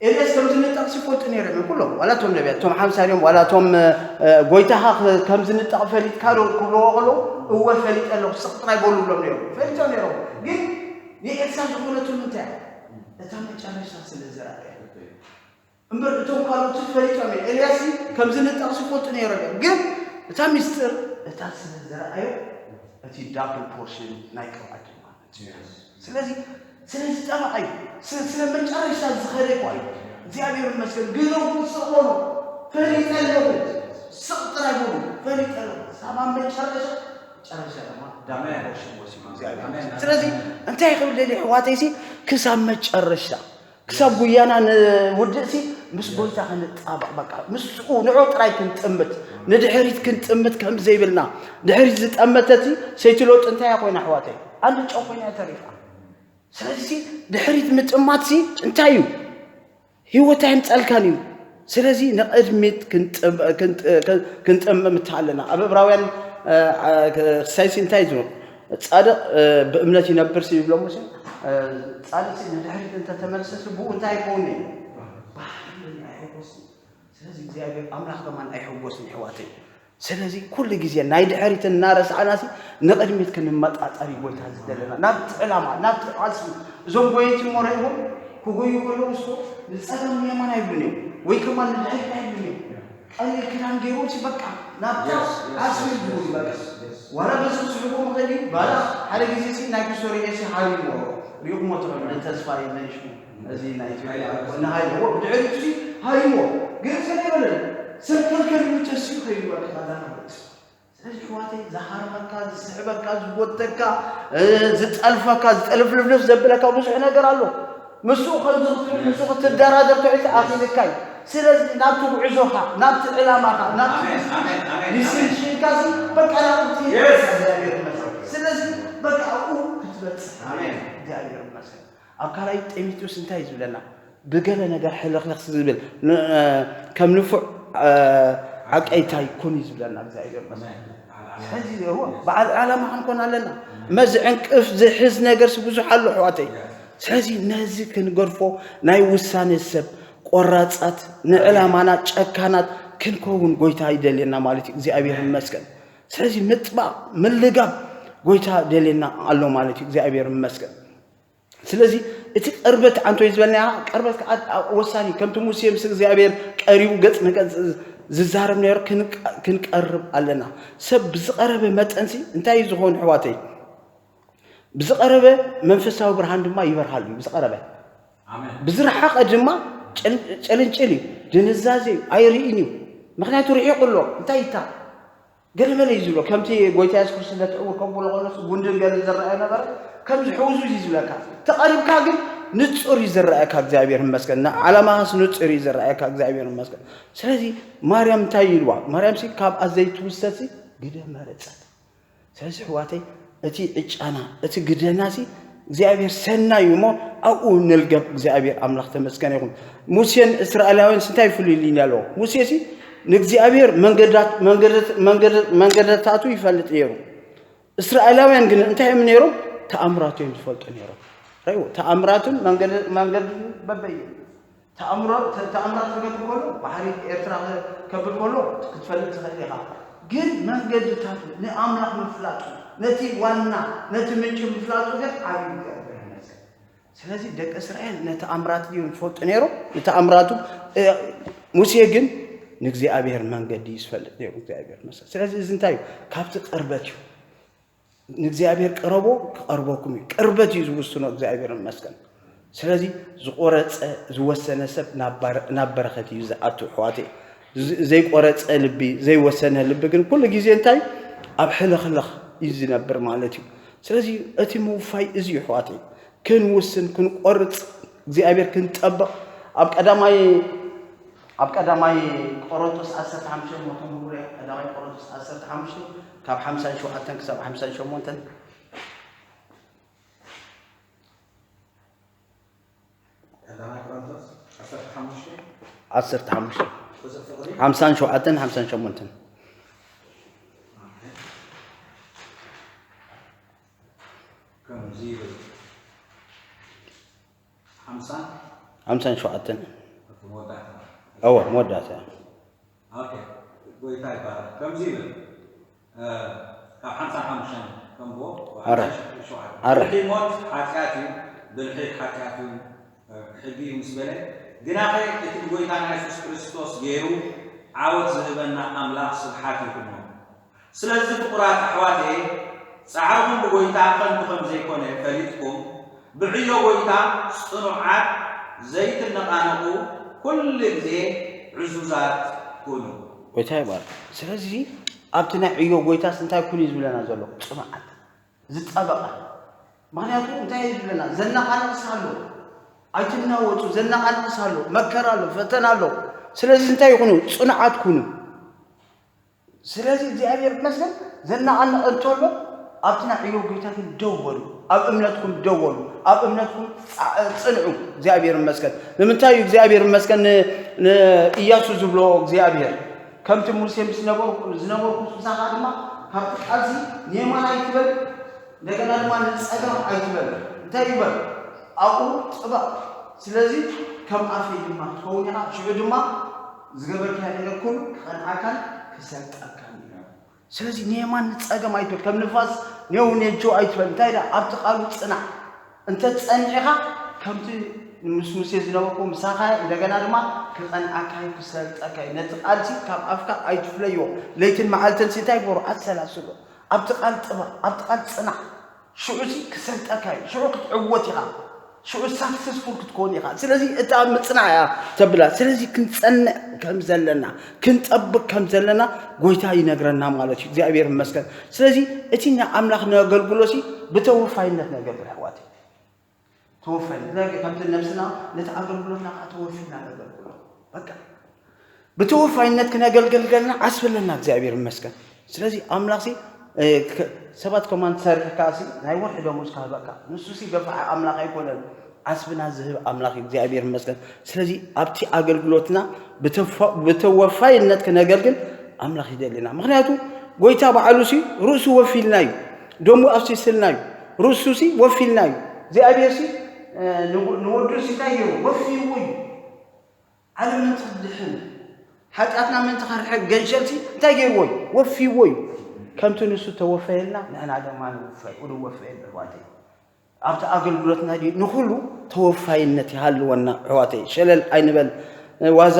ኤልያስ ከም ዝንጠቕ ሲ ይፈልጡ ነይሮም እዮም ኩሎም። ዋላ እቶም ነቢያት፣ እቶም ሓምሳ ድዮም፣ ዋላ እቶም፣ እ፣ እ፣ "ጎይታኻ ከ-፣ ከም ዝንጠቕ ፈሊጥካ ዶ?" ክብልዎ ከለዉ፣ "እወ ፈሊጠ ኣለኹ፣ ስቕ ጥራይ በሉ" ብሎም ነይሮም። ፈሊጦም ነይሮም። ግን ንኤልሳ ዝኾነትሉ እንታይ እያ? እታ መጨረሻ ስለ ዝረኣየ። እምበር እቶም ካልኦት ፈሊጦም እዮም። ኤልያስ ከም ዝንጠቕ ሲ ይፈልጡ ነይሮም እዮም። ግን እታ ሚስጥር፣ እታ ስለ ዝረኣዮ፣ እቲ ዳብል ፖርሽን ናይ ቅብኣት ድማ መጽኡ። ስለዚ፣ ስለዚ ጠባቕ እዩ። ስለ፣ ስለ መጨረሻ ዝኸደ እኮ እዩ። እግዚኣብሔር ይመስገን። ግደፉ፣ ስቕ በሉ። ፈሊጠ ኣለኹ። ስቕ ጥራይ በሉ። ፈሊጠ ኣለኹ። ሳብ ኣብ መጨረሻ፣ መጨረሻ ድማ ዳብል ኣሜን። ፖርሽን ወሲዱ እግዚኣብሔር ኣሜን። ይመስገን። ስለዚ፣ እንታይ ክብል ደልየ ኣሕዋተይሲ፣ ክሳብ መጨረሻ፣ ክሳብ ጉያና ንውድእሲ፣ ምስ ጎይታ ክንጣበቕ፣ በቃ፣ ምስኡ፣ ንዑ ጥራይ ክንጥምት፣ ንድሕሪት ክንጥምት ከም ዘይብልና። ድሕሪት ዝጠመተቲ ሰይቲ ሎጥ እንታይ እያ ኮይና፣ ኣሕዋተይ? ኣልጫ ኮይና እያ ተሪፋ። ስለዚሲ ድሕሪት ምጥማትሲ እንታይ እዩ? ህይወት ኣየምጻልካን እዩ። ስለዚ ንቕድሚት ክንጥም-፣ ክንጥ-፣ ክንጥምት ኣለና። ኣብ ዕብራውያን፣ እ፣ እ፣ ክሳይሲ እንታይ እዩ ዝብል? "ጻድቕ፣ እ፣ ብእምነት ይነብር" ሲ ይብሎ ሙሴ። እ፣ ጻድቕሲ ንድሕሪት እንተተመልሰሲ ብኡ እንታይ ይኸውን እዩ? ባህሪ ኣይሕጎስን። ስለዚ እግዚኣብሔር ኣምላኽ ከማን ኣይሕጎስን፣ ኣሕዋተይ። ስለዚ ኩሉ ግዜ ናይ ድሕሪት እናረሳዕናሲ ንቕድሚት ክንመጣጠር እዩ ጎይታ ዝደለና። ናብቲ ዕላማ፣ ናብቲ ቃልሲ፣ እዞም ጎየይቲ እሞ ርኢኹም ክጎዩ ከለዉ ንሶም ንጸጋም ንየማን ኣይብሉን እዮም፣ ወይ ከማን ንድሕሪት ኣይብሉን እዮም። ቀሊል ክዳን ገይሮም ሲ በቃ ናብታ yes, yes, ኣስፊልት yes, ይብሉ በቃ። Yes, yes. ዋላ በዚ ክስሕቦም ይኽእል እዩ። ባላ ሓደ ግዜ ሲ ናይ ክሶርየ ሲ ሃሪሞ ሪእኹሞ ትኽእሉ። ንተስፋ ይመንሽኩ። እዚ ናይ ኢትዮጵያ ናይ ሃይለ። ንሃይለ። ብድሕሪቱ ሲ ሃሪሞ። ግን ሰለ ይበለን። ሰርከልከል ኢሉ ተሲኡ ከይዱ በቃ ካዛ ማለት። ስለዚ ኣሕዋተይ፣ ዝሃርመካ፣ ዝስሕበካ፣ ዝጎተካ፣ እ፣ ዝጠልፈካ፣ ዝጠልፍልፍልፍ ዘብለካ ብዙሕ ነገር ኣሎ። ምስኡ ከምዚ ክትብል፣ ምስኡ ክትደራደር ትውዒልካ ኣኺልካ እዩ። ስለዚ ናብቲ ጉዕዞኻ፣ ናብቲ ዕላማኻ፣ ናብቲ ሚሽንካ በቃ ናብኡ ክትብል። ስለዚ በቃ ኣብኡ ክትበፅሕ እግዚኣብሔር ይመስገን። ኣብ ካልኣይ ጢሞቴዎስ እንታይ እዩ ዝብለና? ብገለ ነገር ሕልኽልኽ ዝብል ከም ንፉዕ ዓቀይታይ ኩን እዩ ዝብለና እግዚኣብሔር ይመስገን። ስለዚ በዓል ዕላማ ክንኮን ኣለና። መዚ ዕንቅፍ ዝሕዝ ነገርሲ ብዙሕ ኣሎ ኣሕዋተይ። ስለዚ ነዚ ክንገድፎ ናይ ውሳነ ሰብ ቆራፃት ንዕላማና ጨካናት ክንከውን ጎይታ ይደልየና ማለት እዩ። እግዚኣብሔር ይመስገን። ስለዚ ምጥባቕ ምልጋብ ጎይታ ደልየና ኣሎ ማለት እዩ። እግዚኣብሔር ይመስገን። ስለዚ እቲ ቀርበት ኣንቶይ ዝበልና ቀርበት ከዓ ወሳኒ ከምቲ ሙሴ ምስ እግዚኣብሔር ቀሪቡ ገፅ ንገፅ ዝዛረብ ነሩ ክንቀርብ ኣለና። ሰብ ብዝቀረበ መጠንሲ እንታይ እዩ ዝኾኑ ኣሕዋተይ? ብዝቐረበ መንፈሳዊ ብርሃን ድማ ይበርሃል እዩ። ብዝቐረበ ብዝረሓቐ ድማ ጨልንጭል እዩ፣ ድንዛዜ እዩ፣ ኣይርእን እዩ። ምክንያቱ ርሒቑ ኣሎ። እንታይ ይታ ገለመለ እዩ ዝብሎ? ከምቲ ጎይታ የሱስ ክርስቶስ ነቲ ዕውር ከም ብሎ ከሎስ ጉንድን ገልን ዝረኣየ ነበረ። ከምዚ ሕውዙ እዩ ዝብለካ። ተቐሪብካ ግን ንጹር እዩ ዝረኣየካ። እግዚኣብሔር ይመስገን። ንዓላማኻስ ንጹር እዩ ዝረኣየካ። እግዚኣብሔር ይመስገን። ስለዚ ማርያም እንታይ ኢልዋ? ማርያምሲ ካብኣ ዘይትውሰድሲ ግደ መረጸት። ስለዚ ኣሕዋተይ እቲ ዕጫና እቲ ግደናሲ እግዚኣብሔር ሰናይ እዩ እሞ ኣብኡ ንልገብ። እግዚኣብሔር ኣምላኽ ተመስገነ ይኹን። ሙሴን እስራኤላውያንስ እንታይ ፍልልይ ኣለዎ? ሙሴሲ ንእግዚኣብሔር መንገዳት- መንገደት- መንገደ- መንገደታቱ ይፈልጥ ነይሩ። እስራኤላውያን ግን እንታይ እዮም ነይሮም? ተኣምራቱ እዮም ዝፈልጡ ነይሮም። ራይዎ ተኣምራቱን መንገደ- መንገዱን በበየ ተኣምሮ- ተ- ተኣምራት ክገብር ከሎ ባሕሪ ኤርትራ ከብል ከሎ ክትፈልጥ ትኽእል ኢኻ። ግን መንገድታቱ ንኣምላኽ ምፍላጡ ነቲ ዋና ነቲ ምንጪ ምፍላጡ ግን ዓብዪ እግዚኣብሔር ይመስገን። ስለዚ ደቂ እስራኤል ነቲ ኣምራት ድዮም ዝፈልጡ ነይሮም? ንተኣምራቱ እ፣ ሙሴ ግን ንእግዚኣብሔር መንገዲ እዩ ዝፈልጥ ነይሩ። እግዚኣብሔር ይመስገን። ስለዚ እዚ እንታይ እዩ? ካብቲ ቅርበት እዩ። ንእግዚኣብሔር ቅረቦ ክቐርበኩም እዩ። ቅርበት እዩ ዝውስኖ እግዚኣብሔር ይመስገን። ስለዚ ዝቆረፀ ዝወሰነ ሰብ ናብ ባረ- ናብ በረኸት እዩ ዝኣቱ ኣሕዋተይ። ዝ- ዘይቆረፀ ልቢ ዘይወሰነ ልቢ ግን ኩሉ ግዜ እንታይ ኣብ ሕልኽልኽ እዩ ዝነብር ማለት እዩ። ስለዚ እቲ ምውፋይ እዚ እዩ ኣሕዋተይ። ክንውስን ክንቆርፅ እግዚኣብሔር ክንጠብቕ ኣብ ቀዳማይ ኣብ ቀዳማይ ቆሮንቶስ ዓሰርተ ሓሙሽተ ሞቶም ብጉርያ ቀዳማይ ቆሮንቶስ ዓሰርተ ሓሙሽተ ካብ ሓምሳን ሸውዓተን ክሳብ ሓምሳን ሸሞንተን ቀዳማይ ቆሮንቶስ ዓሰርተ ሓሙሽተ ዓሰርተ ሓሙሽተ ቁጽሪ ፍቕሪ ሓምሳን ሸውዓተን ሓምሳን ሸሞንተን ከምዚ ይብል ሓምሳን ሓምሳን ሸውዓተን እቲ መወዳእታ እወ መወዳእታ ኦኬ፣ ጎይታ ይባረክ። ከምዚ ይብል እ፣ ካብ ሓምሳን ሓሙሽተን ከምቦ ኣረ። ኣረ። ድሕሪ ሞት ሓጢኣት እዩ፣ ብልሒ ሓጢኣት እዩ፣ እ፣ ሕጊ እዩ ምስ በለ፣ ግናኸ እቲ ብጎይታና የሱስ ክርስቶስ ገይሩ ዓወት ዝህበና ኣምላኽ ስብሓት ይኹኖ። ስለዚ ፍቑራት ኣሕዋተየ፣ ጻዕርኹም ብጎይታ ከንቱ ከም ዘይኮነ ፈሊጥኩም፣ ብዕዮ ጎይታ ጽኑዓት ዘይትነቓነቑ፣ ኩሉ ግዜ ዕዙዛት ኩኑ። ጎይታ ይባርክ። ስለዚ ኣብቲ ናይ ዕዮ ጎይታስ እንታይ ኩኑ እዩ ዝብለና ዘሎ? ጽኑዓት፣ ዝጠበቐ። ምኽንያቱ እንታይ እዩ ዝብለና? ዘነቓንቕስ ኣሎ፣ ኣይትናወጹ፣ ዘነቓንቕስ ኣሎ፣ መከራ ኣሎ፣ ፈተና ኣሎ። ስለዚ እንታይ ይኹኑ? ጽኑዓት ኩኑ። ስለዚ እግዚኣብሔር ይመስገን ዘናቐንቐ እንተሎ ኣብቲ ናይ ዕዮ ጎይታ ግን ደው በሉ፣ ኣብ እምነትኩም ደው በሉ፣ ኣብ እምነትኩም ጻ- ጽንዑ። እግዚኣብሔር ይመስገን። ንምንታይ እዩ እግዚኣብሔር ይመስገን ን- ንኢያሱ ዝብሎ እግዚኣብሔር? ከምቲ ሙሴ ምስ ነበርኩ ዝነበርኩ ምሳኻ ድማ ካብቲ ቃልሲ ንየማን ኣይትበል እንደገና ድማ ንጸጋም ኣይትበል። እንታይ ይበል? ኣብኡ ጥበቕ። ስለዚ ከም ኣፈይ ድማ ክትከውን ኢኻ። ሽዑ ድማ ዝገበርካዮ ነገር ኩሉ ክቐንዓካን ክሰልጠካን እዩ። ስለዚ ንየማን ንጸገም ኣይትበል፣ ከም ንፋስ ኔው ኔጆ ኣይትበል። እንታይ ደኣ ኣብቲ ቃሉ ጽናዕ። እንተ ጸኒዕኻ ከምቲ ምስ ሙሴ ዝነበርኩ ምሳኻ እንደገና ድማ ክቐንዓካ እዩ፣ ክሰልጠካ እዩ። ነቲ ቃልሲ ካብ ኣፍካ ኣይትፍለዮ። ለይትን መዓልትን ሲ እንታይ ግበሩ? ኣሰላስሎ። ኣብቲ ቃል ጥበቕ፣ ኣብቲ ቃል ጽናዕ። ሽዑ ሲ ክሰልጠካ እዩ። ሽዑ ክትዕወት ኢኻ። ሽዑ ሳክሰስፉል ክትኮን ኢኻ። ስለዚ እታ ምጽናዕ እያ ተብላ። ስለዚ ክንጸንዕ ከም ዘለና፣ ክንጠብቅ ከም ዘለና ጎይታ ይነግረና ማለት እዩ። እግዚኣብሔር ይመስገን። ስለዚ እቲ ንኣምላኽ ነገልግሎ ሲ ብተወፋይነት ነገልግል ኣሕዋተይ። ተወፋይነት። ናይ ከምቲ ነብስና ነቲ ኣገልግሎትና ከዓ ተወፊና ነገልግሎ። በቃ ብተወፋይነት ክነገልግል ከለና ዓስቢ ኣለና እግዚኣብሔር ይመስገን። ስለዚ ኣምላኽሲ ሰባት ኮማንድ ሰሪሕካ ሲ ናይ ወርሒ ደሞዝ ካህበካ ንሱሲ ገፋሕ ኣምላኽ ኣይኮነን። ዓስብና ዝህብ ኣምላኽ እግዚኣብሔር ይመስገን። ስለዚ ኣብቲ ኣገልግሎትና ብተወፋይነት ክነገልግል ኣምላኽ ይደልና። ምክንያቱ ጎይታ ባዕሉ ሲ ርእሱ ወፊልና እዩ። ደሙ ኣፍሲስልና እዩ። ርእሱ ሲ ወፊልና እዩ። እግዚኣብሔር ሲ ንወዱ ሲ እንታይ ገይሩ ወፊዎ እዩ። ዓለም ምእንቲ ክትድሕን ሓጢኣትና ምእንቲ ከርሕቅ ገንሸልሲ እንታይ ገይርዎ እዩ? ወፊዎ እዩ። ከምቲ ንሱ ተወፈየልና ንሕና ድማ ንወፈየሉ ኣሕዋተይ። ኣብቲ ኣገልግሎትና ድዩ ንኩሉ ተወፋይነት ይሃልወና ኣሕዋተይ። ሸለል ኣይንበል። ዋዛ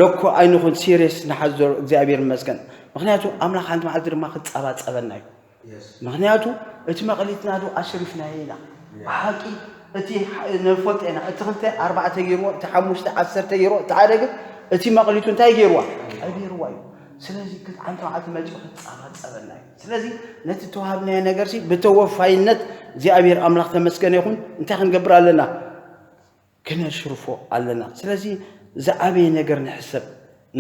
ሎኮ ኣይንኹን ሲሪየስ ንሓዞ እግዚኣብሔር ይመስገን። ምክንያቱ ኣምላኽ ሓንቲ መዓልቲ ድማ ክጸባጸበና እዩ። ምክንያቱ እቲ መቕሊትና ዶ ኣሽሪፍናዮ ኢና። ብሓቂ እቲ ነፈልጦ ኢና። እቲ ክልተ ኣርባዕተ ገይርዎ፣ እቲ ሓሙሽተ ዓሰርተ ገይርዎ፣ እቲ ሓደ ግን እቲ መቕሊቱ እንታይ ገይርዋ? ቀቢርዋ እዩ። ስለዚ ሓንቲ መዓልቲ መፂኡ ክፃባፀበና እዩ። ስለዚ ነቲ ተዋሃብናዮ ነገር ሲ ብተወፋይነት እግዚኣብሔር ኣምላኽ ተመስገነ ይኹን እንታይ ክንገብር ኣለና? ክነሽርፎ ኣለና። ስለዚ ዝዓበየ ነገር ንሕሰብ፣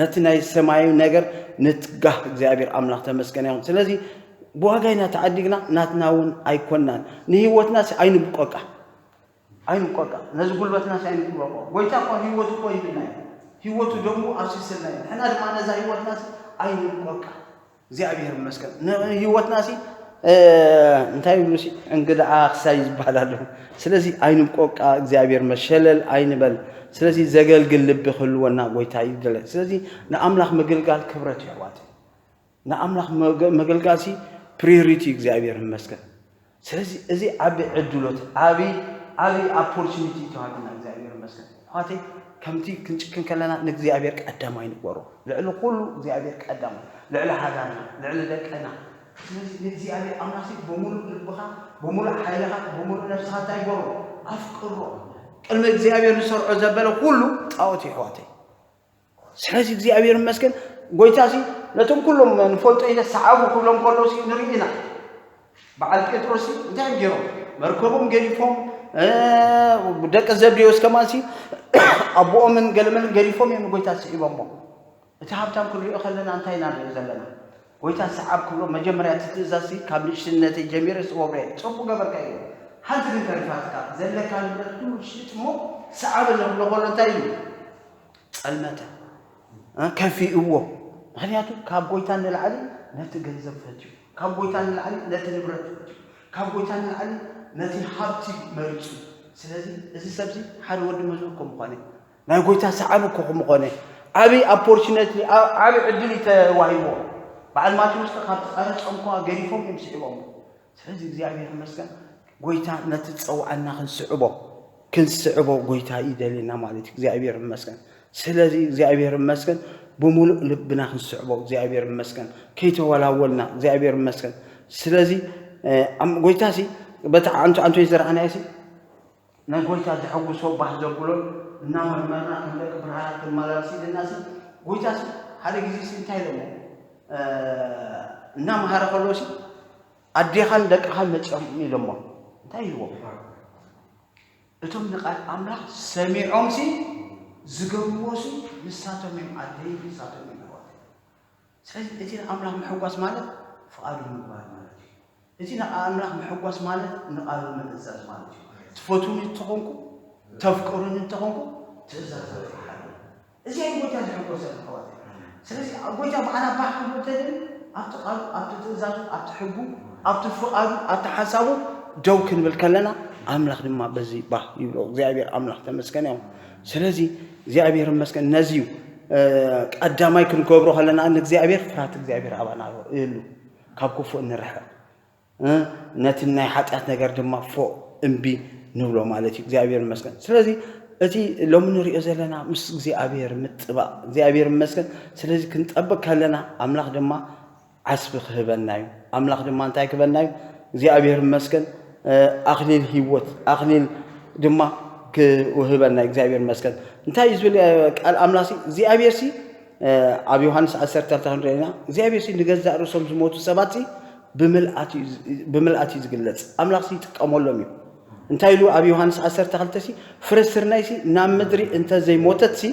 ነቲ ናይ ሰማያዊ ነገር ንትጋህ። እግዚኣብሔር ኣምላኽ ተመስገነ ይኹን። ስለዚ ብዋጋ ኢና ተዓዲግና፣ ናትና እውን ኣይኮናን። ንህይወትና ሲ ኣይንብቆቃ፣ ኣይንብቆቃ፣ ነዚ ጉልበትና ሲ ኣይንብቆቃ። ጎይታ እኮ ህይወት እኮ ይብልና እዩ። ህይወቱ ደሙ ኣፍሲስልና እዩ። ንሕና ድማ ነዛ ህይወትና ሲ ኣይንብቆቃ። እግዚኣብሔር ይመስገን። ንህይወትና ሲ እንታይ ይብሉ ሲ እንግዳ ክሳይ ይባላሉ። ስለዚ ኣይንብቆቃ እግዚኣብሔር መሸለል ኣይንበል። ስለዚ ዘገልግል ልቢ ክህልወና ጎይታ ይደለ። ስለዚ ንኣምላኽ ምግልጋል ክብረት ይሕዋት። ንኣምላኽ ምግልጋል ሲ ፕሪዮሪቲ እግዚኣብሔር ይመስገን። ስለዚ እዚ ዓቢ ዕድሎት ዓቢ ዓቢ ኣፖርቹኒቲ ተዋሂብና እግዚኣብሔር ይመስገን። ኣሕዋተይ ከምቲ ክንጭክን ከለና ንእግዚኣብሔር ቀዳማይ ንግበሮ። ልዕሊ ኩሉ እግዚኣብሔር ቀዳማይ፣ ልዕሊ ሃገርና፣ ልዕሊ ደቅና። ስለዚ ንእግዚኣብሔር ኣምላኽሲ ብምሉእ ልብኻ፣ ብምሉእ ሓይልኻ፣ ብምሉእ ነፍስኻ እንታይ ግበሮ? ኣፍቅሮ። ቅድሚ እግዚኣብሔር ንሰርዖ ዘበለ ኩሉ ጣዖት እዩ ኣሕዋተይ። ስለዚ እግዚኣብሔር ይመስገን። ጎይታሲ ነቶም ኩሎም ንፈልጦ ኢለ ሰዓቡ ክብሎም ከለውሲ ንርኢ ኢና። በዓል ጴጥሮስሲ እንታይ እዮም ገይሮም? መርከቦም ገዲፎም፣ ደቂ ዘብዴዎስ ከማንሲ ኣቦኦምን ገለመልን ገዲፎም እዮም ንጎይታ ስዒቦሞ። እቲ ሃብታም ክንሪኦ ከለና እንታይ ኢና ንሪኦ ዘለና? ጎይታ ሰዓብ ክብሎ መጀመርያ እቲ ትእዛዝሲ ካብ ንእሽትነተይ ጀሚረ ስወብረ ጽቡቅ ገበርካ እዩ። ሓንቲ ግን ተሪፋትካ ዘለካ ንብረት ኩሉ ሽጥ እሞ ሰዓበኒ ክብሎ ከሎ እንታይ እዩ? ጸልመተ ከፊእዎ። ምክንያቱ ካብ ጎይታ ንላዕሊ ነቲ ገንዘብ ፈትዩ፣ ካብ ጎይታ ንላዕሊ ነቲ ንብረት ፈትዩ፣ ካብ ጎይታ ንላዕሊ ነቲ ሃብቲ መሪጹ። ስለዚ እዚ ሰብዚ ሓደ ወዲ መዝሙር ከም ምዃነ ናይ ጎይታ ሰዓቢ እኮ ከም ምኾነ ዓቢ ኣፖርቹነቲ ዓቢ ዕድል እዩ ተዋሂብዎ። በዓል ማቴዎስ ከ ካብቲ ቀረጾም ከ ገዲፎም እዮም ስዒቦም። ስለዚ እግዚኣብሔር ይመስገን። ጎይታ ነቲ ዝጸውዓና ክንስዕቦ ክንስዕቦ ጎይታ ይደልየና ማለት እዩ። እግዚኣብሔር ይመስገን። ስለዚ እግዚኣብሔር ይመስገን። ብምሉእ ልብና ክንስዕቦ እግዚኣብሔር ይመስገን። ከይተወላወልና እግዚኣብሔር ይመስገን። ስለዚ ጎይታ ሲ በቲ ዓንቱ ዓንቶ ይዘራዕናዮ ሲ ንጎይታ ዘሐጉሶ ባህ ዘብሎን እናመርመርና ከም ደቂ ብርሃናት ክንመላለስ ኢልናሲ ጎይታሲ ሓደ ግዜሲ እንታይ ኢሎሞ እናመሃረ ከሎሲ ኣዴኻን ደቅኻን መፂኦም ኢሎሞ እንታይ ኢልዎም? እቶም ንቃል ኣምላኽ ሰሚዖምሲ ዝገብርዎሲ ንሳቶም እዮም ኣደይ ንሳቶም እዮም ኣሕዋት። ስለዚ እቲ ንኣምላኽ ምሕጓስ ማለት ፍቓዱ ምግባር ማለት እዩ። እቲ ንኣምላኽ ምሕጓስ ማለት ንቓሉ ምእዛዝ ማለት እዩ። ትፈትዉኒ እንተኾንኩ ተፍቅሩኒ እንተኾንኩ ትእዛዛት ይሓሉ። እዚ እዩ ጎይታ ዝሕጎሰ ኣሕዋት። ስለዚ ጎይታ ብዓና ባህ ክንብል ተድን ኣብቲ ቃሉ ኣብቲ ትእዛዙ ኣብቲ ሕጉ ኣብቲ ፍቓዱ ኣብቲ ሓሳቡ ደው ክንብል ከለና ኣምላኽ ድማ በዚ ባህ ይብሎ። እግዚኣብሔር ኣምላኽ ተመስገን እዮም። ስለዚ እግዚኣብሔር ይመስገን ነዚ እዩ ቀዳማይ ክንገብሮ ከለና ንእግዚኣብሔር ፍርሃት እግዚኣብሔር ኣባና ይህሉ ካብ ክፉእ ንርሕቕ ነቲ ናይ ሓጢኣት ነገር ድማ ፎእ እምቢ ንብሎ ማለት እዩ። እግዚኣብሔር ይመስገን። ስለዚ እቲ ሎሚ ንሪኦ ዘለና ምስ እግዚኣብሔር ምጥባቕ እግዚኣብሔር ይመስገን። ስለዚ ክንጠብቅ ከለና ኣምላኽ ድማ ዓስቢ ክህበና እዩ። ኣምላኽ ድማ እንታይ ክህበና እዩ? እግዚኣብሔር ይመስገን ኣኽሊል ህይወት ኣኽሊል ድማ ክህበና እዩ። እግዚኣብሔር ይመስገን። እንታይ እዩ ዝብል ቃል ኣምላኽ ሲ እግዚኣብሔር ሲ ኣብ ዮሃንስ ዓሰርተ ክልተ ክንሪኦ ኢና እግዚኣብሔር ሲ ንገዛእ ርእሶም ዝሞቱ ሰባት ሲ ብምልኣት እዩ ዝግለጽ። ኣምላኽ ሲ ይጥቀመሎም እዩ። እንታይ ኢሉ ኣብ ዮሃንስ ዓሰርተ ክልተ ሲ ፍረ ስርናይ ሲ ናብ ምድሪ እንተ ዘይሞተት ሲ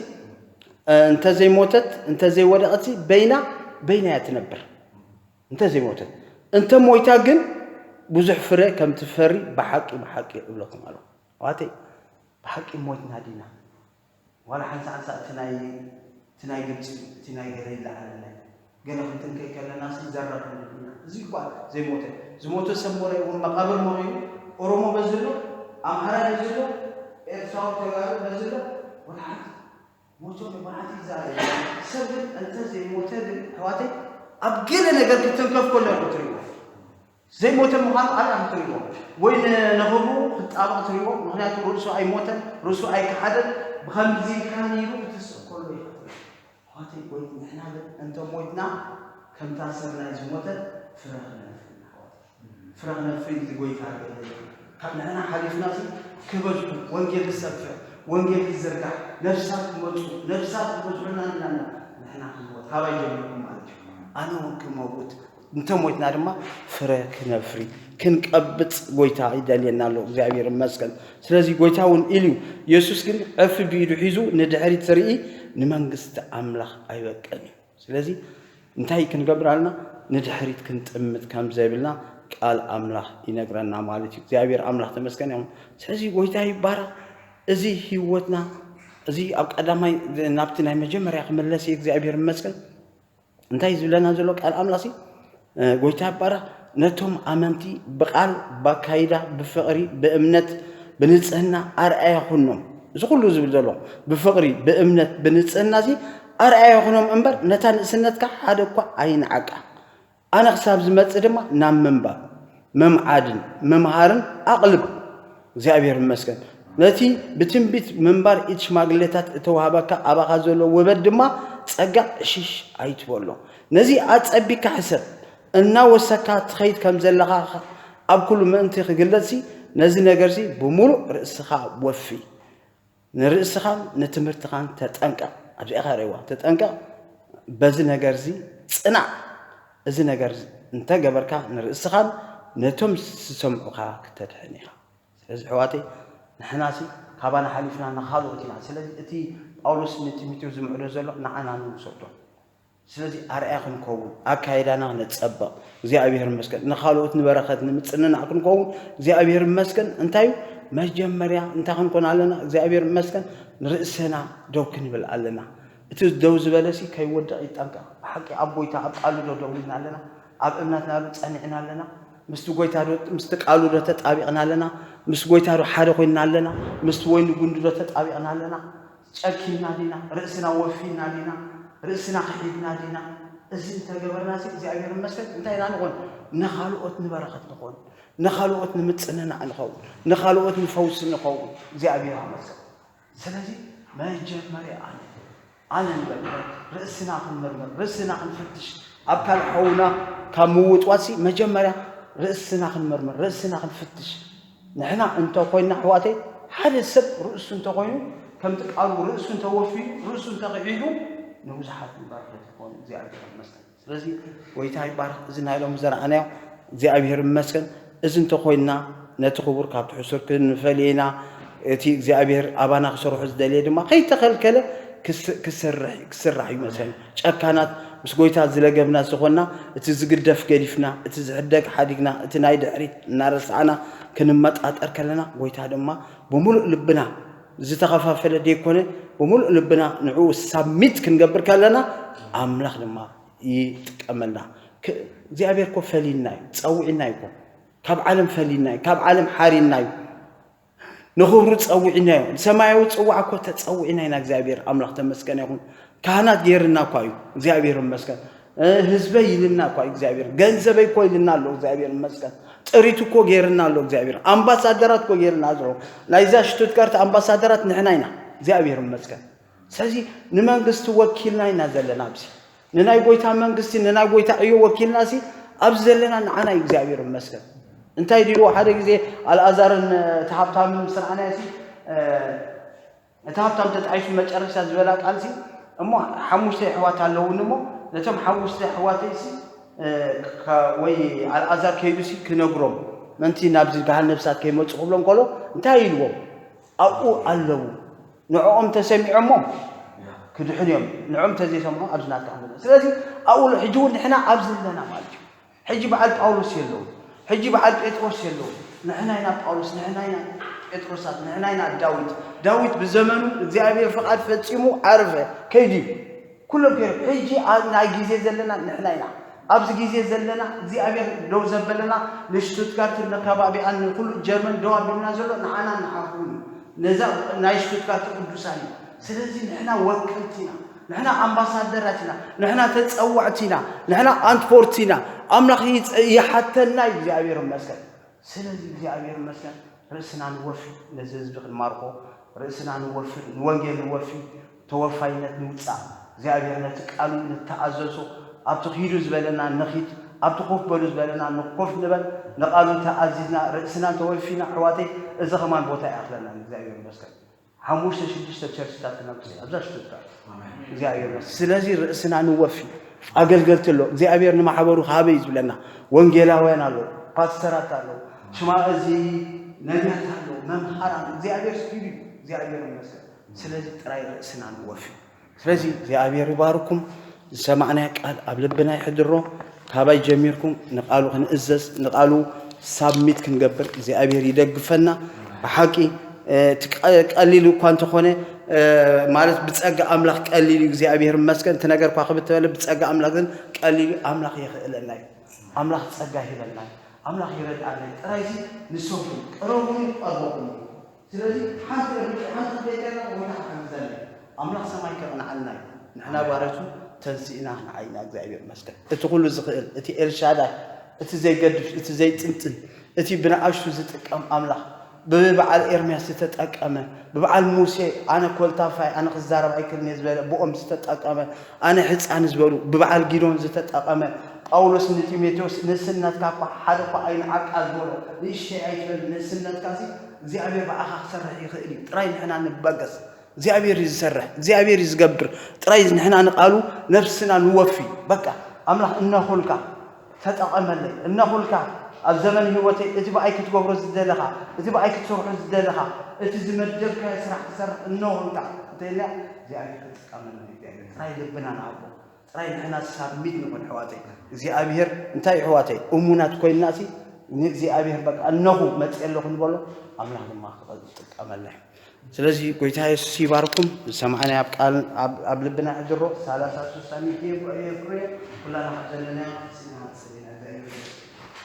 እንተዘይሞተት እንተዘይወደቐት በይና በይና እያ ትነብር። እንተዘይሞተት እንተ ሞይታ ግን ብዙሕ ፍረ ከም ትፈሪ ብሓቂ ብሓቂ እብለኩም ኣለኹ። ኣሕዋተይ፣ ብሓቂ ሞይትና ዲና? ዋላ ሓንሳ ሓንሳ እቲ ናይ እቲ ናይ ግብፂ እቲ ናይ ገለ ይለዓለና። ገለ ክንትንከይ ከለና ሲ ዘራብ ንብልና። እዚ እኳ ዘይሞተ ዝሞተ ሰብ ወረ እውን መቃብር መሪኡ ኦሮሞ በዝሎ ኣምሓራ በዝሎ ኤርትራዊ ተጋሩ በዝሎ ወላ ሓንቲ ሞቶም ብዓት ይዛረብ። ሰብ ግን እንተ ዘይሞተ ግን ኣሕዋተይ ኣብ ገለ ነገር ክትንከፍ ከሎ ኢኹም ትሪእዎ። ዘይሞተ ምዃኑ ኣርኣ ክትሪእዎ ወይ ንኽብሩ ክጣበቕ ትሪእዎ። ምክንያቱ ርእሱ ኣይሞተን፣ ርእሱ ኣይከሓደን። ብኸምዚ ኢልካ ነይሩ ክትስእ ከሎ ኢኻ ትሪእዎ። ኣሕዋተይ ወይ ንሕና ግን እንተ ሞይትና ከምታ ሰብ ናይ ዝሞተ ፍረ ክነፍሪ ኢና ኣሕዋተይ። ፍረ ክነፍሪ እዚ ጎይታ ገለ ካብ ንሕና ሓሊፍና ሲ ክበዝሑ ወንጌል ክሰፍሕ ወንጌል ክዝርጋሕ ነፍሳት ክመፁ ነፍሳት ክበዝሑና ኢልና ንሕና ክንሞት ካባይ ጀሚርኩም ማለት እዩ። ኣነ እውን ክመውት እንተ ሞይትና ድማ ፍረ ክነፍሪ ክንቀብፅ ጎይታ ይደልየና ኣሎ። እግዚኣብሔር ይመስገን። ስለዚ ጎይታ እውን ኢሉ እዩ። የሱስ ግን ዕፍ ብኢዱ ሒዙ ንድሕሪት ዝርኢ ንመንግስቲ ኣምላኽ ኣይበቅዕን እዩ። ስለዚ እንታይ ክንገብር ኣለና? ንድሕሪት ክንጥምት ከም ዘይብልና ቃል ኣምላኽ ይነግረና ማለት እዩ። እግዚኣብሔር ኣምላኽ ተመስገን ይኹን። ስለዚ ጎይታ ይባረኽ። እዚ ህይወትና እዚ ኣብ ቀዳማይ ናብቲ ናይ መጀመርያ ክምለስ እዩ። እግዚኣብሔር ይመስገን። እንታይ ዝብለና ዘሎ ቃል ኣምላኽ ሲ ጎይታ ይባረኽ። ነቶም ኣመንቲ ብቃል ባካይዳ ብፍቕሪ ብእምነት ብንጽህና ኣርኣያ ኩኖም። እዚ ኩሉ ዝብል ዘሎ ብፍቕሪ ብእምነት ብንጽህና ሲ ኣርኣያ ኩኖም እምበር ነታ ንእስነትካ ሓደ እኳ ኣይንዓቃ። ኣነ ክሳብ ዝመጽእ ድማ ናብ ምንባብ ምምዓድን ምምሃርን ኣቕልብ። እግዚኣብሔር ይመስገን። ነቲ ብትንቢት ምንባር ኢድ ሽማግሌታት እተዋህበካ ኣባኻ ዘሎ ውበድ ድማ ጸጋ ዕሽሽ ኣይትበሎ። ነዚ ኣጸቢካ ሕሰብ። እናወሰካ ትኸይድ ከም ዘለኻ ኣብ ኩሉ ምእንቲ ክግለጽሲ ነዚ ነገርሲ ብምሉእ ርእስኻ ወፊ። ንርእስኻን ንትምህርትኻን ተጠንቀቕ። ኣብዚኣ ኸርእዋ ተጠንቀቕ። በዚ ነገርዚ ጽናዕ። እዚ ነገር እንተገበርካ ንርእስኻን ነቶም ዝሰምዑኻ ክተድሕን ኢኻ። ስለዚ ኣሕዋተይ ንሕናሲ ካባና ሓሊፍና ንኻልኦት ኢና። ስለዚ እቲ ጳውሎስ ንጢሞቴዎስ ዝምዕዶ ዘሎ ንዓና ንውሰዶ። ስለዚ ኣርኣያ ክንከውን ኣካይዳና ክነጸብቕ እግዚኣብሔር ይመስገን። ንኻልኦት ንበረኸት ንምጽንናዕ ክንከውን እግዚኣብሔር ይመስገን። እንታይ እዩ መጀመርያ እንታይ ክንኮን ኣለና እግዚኣብሔር ይመስገን ንርእስና ደው ክንብል ኣለና። እቲ ደው ዝበለሲ ከይወድቕ ይጠንቀቕ። ብሓቂ ኣብ ጎይታ ኣብ ቃሉ ዶ ደው ኢልና ኣለና? ኣብ እምነትና ዶ ጸኒዕና ኣለና? ምስቲ ጎይታ ዶ ምስቲ ቃሉ ዶ ተጣቢቕና ኣለና? ምስ ጎይታ ዶ ሓደ ኮይንና ኣለና? ምስቲ ወይኒ ጉንዲ ዶ ተጣቢቕና ኣለና? ጨኪና ዲና? ርእስና ወፊና ዲና? ርእስና ክሒድና ዲና? እዚ እንተገበርናሲ እግዚኣብሔር ይመስገን እንታይ ኢና ንኾን? ንኻልኦት ንበረኸት ንኾን፣ ንኻልኦት ንምጽንናዕ ንኸውን፣ ንኻልኦት ንፈውሲ ንኸውን። እግዚኣብሔር ይመስገን። ስለዚ መጀመርያ ኣነ ኣነ ንበል ርእስና ክንምርምር ርእስና ክንፍትሽ ኣብ ካልእ ሓውና ካብ ምውጥዋጥሲ መጀመርያ ርእስና ክንምርምር ርእስና ክንፍትሽ። ንሕና እንተኮይንና ኣሕዋተይ ሓደ ሰብ ርእሱ እንተኮይኑ ከምቲ ቃሉ ርእሱ እንተወፍዩ ርእሱ እንተኽዒዱ ንብዙሓት ንበረኸት ይኾኑ። እግዚኣብሔር ይመስገን። ስለዚ ጎይታ ይባረኽ። እዚ ናይ ሎሚ ዘርኣናዮ እግዚኣብሔር ይመስገን። እዚ እንተኮይንና ነቲ ክቡር ካብቲ ሕሱር ክንፈልየ ኢና። እቲ እግዚኣብሔር ኣባና ክሰርሖ ዝደለየ ድማ ከይተኸልከለ ክስ- ክሰርሕ ክስራሕ እዩ መሰል። ጨካናት ምስ ጎይታ ዝለገብና ዝኾንና እቲ ዝግደፍ ገዲፍና እቲ ዝሕደግ ሓዲግና እቲ ናይ ድሕሪት እናረሳዕና ክንመጣጠር ከለና ጎይታ ድማ ብምሉእ ልብና ዝተኸፋፈለ ደይኮነ ብምሉእ ልብና ንዕኡ ሳሚት ክንገብር ከለና ኣምላኽ ድማ ይጥቀመልና። ክ- እግዚኣብሔር እኮ ፈሊና እዩ፣ ጸዊዕና እዩ እኮ። ካብ ዓለም ፈሊና እዩ፣ ካብ ዓለም ሓሪና እዩ። ንኽብሩ ጸዊዕና እዩ። ሰማያዊ ጽዋዕ እኮ ተጸዊዕና ኢና። እግዚኣብሔር ኣምላኽ ተመስገን ይኹን። ካህናት ገይርና እኳ እዩ፣ እግዚኣብሔር ይመስገን። እ፣ ህዝበይ ኢልና እኳ እዩ እግዚኣብሔር። ገንዘበይ እኮ ኢልና ኣሎ፣ እግዚኣብሔር ይመስገን። ጥሪት እኮ ገይርና ኣሎ፣ እግዚኣብሔር። ኣምባሳደራት እኮ ገይርና ኣሎ። ናይዛ ሽቱትጋርት ኣምባሳደራት ንሕና ኢና፣ እግዚኣብሔር ይመስገን። ስለዚ ንመንግስቲ ወኪልና ኢና ዘለና ኣብዚ። ንናይ ጎይታ መንግስቲ፣ ንናይ ጎይታ ዕዮ ወኪልና ሲ ኣብዚ ዘለና ንዓና እዩ እግዚኣብሔር ይመስገን። እንታይ ድልዎ ሓደ ግዜ ኣልኣዛርን እቲ ሃብታምን ምስ ረኣናዮ ሲ እቲ ሃብታም ተጣይሱ መጨረሻ ዝበላ ቃል ሲ እሞ ሓሙሽተ ኣሕዋት ኣለውኒ እሞ ነቶም ሓሙሽተ ኣሕዋተይ ሲ ወይ ኣልኣዛር ከይዱ ሲ ክነግሮም ምእንቲ ናብዚ ገሃን ነብሳት ከይመፁ ክብሎም ከሎ እንታይ ኢልዎም ኣብኡ ኣለዉ ንዕኦም ተሰሚዖሞም ክድሕኑ እዮም። ንዕኦም እንተዘይሰምዖ ኣብዚ ናትካ ክንብል። ስለዚ ኣብኡ ኣሎ። ሕጂ እውን ንሕና ኣብዚ ኣለና ማለት እዩ። ሕጂ በዓል ጳውሎስ የለውን። ሕጂ በዓል ጴጥሮስ የለውን። ንሕና ኢና ጳውሎስ፣ ንሕና ኢና ጴጥሮሳት፣ ንሕና ኢና ዳዊት። ዳዊት ብዘመኑ እግዚኣብሔር ፍቓድ ፈጺሙ ዓረፈ፣ ከይዱ እዩ። ኩሎም ከይዶም። ሕጂ ኣብ ናይ ግዜ ዘለና ንሕና ኢና። ኣብዚ ግዜ ዘለና እግዚኣብሔር ደው ዘበለና ንሽቱትጋርትን ንከባቢኣን ንኩሉ ጀርመን ደው ኣቢልና ዘሎ ንዓና ንዓኹም እዩ። ነዛ ናይ ሽቱትጋርት ቅዱሳን እዩ። ስለዚ ንሕና ወከልቲ ኢና። ንሕና ኣምባሳደራት ኢና። ንሕና ተጸዋዕቲ ኢና። ንሕና ኣንትፖርት ኢና። ኣምላኽ ይጸ- ይሓተና እዩ። እግዚኣብሔር ይመስገን። ስለዚ እግዚኣብሔር ይመስገን። ርእስና ንወፊ፣ ነዚ ህዝቢ ክንማርኮ ርእስና ንወፊ፣ ንወንጌል ንወፊ፣ ተወፋይነት ንውጻእ። እግዚኣብሔር ነቲ ቃሉ ንተኣዘዞ፣ ኣብቲ ኪዱ ዝበለና ንኺድ፣ ኣብቲ ኮፍ በሉ ዝበለና ንኮፍ ንበል። ንቃሉ ተኣዚዝና ርእስና እንተወፊና ኣሕዋተይ፣ እዚ ከማን ቦታ ይኣኽለና። እግዚኣብሔር ይመስገን። ሓሙሽተ ሽዱሽተ ቸርችታት ክነብጽ እየ ኣብዛ ሽቱትጋርት። እግዚኣብሔር ይመስገን። ስለዚ ርእስና ንወፊ። ኣገልገልቲ ኣሎ። እግዚኣብሔር ንማሕበሩ ሃበ እዩ ዝብለና። ወንጌላውያን ኣሎ፣ ፓስተራት ኣሎ፣ ሽማ እዚ ነቢያት ኣሎ፣ መምሃራን። እግዚኣብሔር ስፒድ እዩ። እግዚኣብሔር ይመስገን። ስለዚ ጥራይ ርእስና ንወፊ። ስለዚ እግዚኣብሔር ይባርኩም። ዝሰማዕናዮ ቃል ኣብ ልብና ይሕድሮ። ካባይ ጀሚርኩም ንቃሉ ክንእዘዝ፣ ንቃሉ ሳብሚት ክንገብር እግዚኣብሔር ይደግፈና። ብሓቂ እቲ ቀ- ቀሊል እኳ እንተኾነ፣ ማለት ብጸጋ ኣምላኽ ቀሊል እዩ። እግዚኣብሔር ይመስገን። እቲ ነገር እኳ ክብተበለ ብጸጋ ኣምላኽ ግን ቀሊል እዩ። ኣምላኽ የኽእለና እዩ። ኣምላኽ ጸጋ ይህበና እዩ። ኣምላኽ ይረድኣና እዩ። ጥራይሲ ንሰፉ፣ ቅረቡኒ ክቐርበኩም እዩ። ስለዚ ሓንቲ እርምጃ ሓንቲ ክደይከና ጎይታ ክሕግዘና እዩ። ኣምላኽ ሰማይ ከቕንዓልና እዩ። ንሕና ባረቱ ተንሲእና ንዓይና እግዚኣብሔር ይመስገን። እቲ ኩሉ ዝኽእል እቲ ኤልሻዳይ፣ እቲ ዘይገድፍ፣ እቲ ዘይጥንጥን፣ እቲ ብንኣሽቱ ዝጥቀም ኣምላኽ፣ ብበዓል ኤርምያስ ዝተጠቀመ፣ ብበዓል ሙሴ ኣነ ኮልታፋይ ኣነ ክዛረብ ኣይክእልን እየ ዝበለ ብኦም ዝተጠቀመ፣ ኣነ ሕፃን ዝበሉ ብበዓል ጊዶን ዝተጠቀመ፣ ጳውሎስ ንጢሞቴዎስ ንእስነትካ እኳ ሓደ እኳ ኣይንዓቃ ዝበሎ ንእሽተይ ኣይትበል ንእስነትካ ሲ እግዚኣብሔር ብኣኻ ክሰርሕ ይኽእል እዩ። ጥራይ ንሕና ንበገስ። እግዚኣብሔር እዩ ዝሰርሕ፣ እግዚኣብሔር እዩ ዝገብር። ጥራይ ንሕና ንቃሉ ነብስና ንወፊ። በቃ ኣምላኽ እነኹልካ ተጠቐመለይ፣ እነኹልካ ኣብ ዘመን ህይወተይ እቲ ብኣይ ክትገብሮ ዝደለኻ፣ እቲ ብኣይ ክትሰርሖ ዝደለኻ፣ እቲ ዝመደብካዮ ስራሕ ክሰርሕ እነኹልካ እንተኢልና እግዚኣብሔር ክጥቀመልና እዩ። እግዚኣብሔር ጥራይ ልብና ንሃቦ። ጥራይ ንሕና ሳብሚት ንኹን ኣሕዋተይ። እግዚኣብሔር እንታይ ኣሕዋተይ እሙናት ኮይንና ሲ ንእግዚኣብሔር በቃ እነኹ መፅእ ኣለኹ ንበሎ። ኣምላኽ ድማ ክጥቀመልና እዩ። ስለዚ ጎይታ የሱስ ይባርኩም። ዝሰማዕናዮ ኣብ ቃል ኣብ ኣብ ልብና ሕድሮ። ሰላሳ ስሳ ሚእቲ የፍርዮ። ኩላና ካብ ዘለና ስና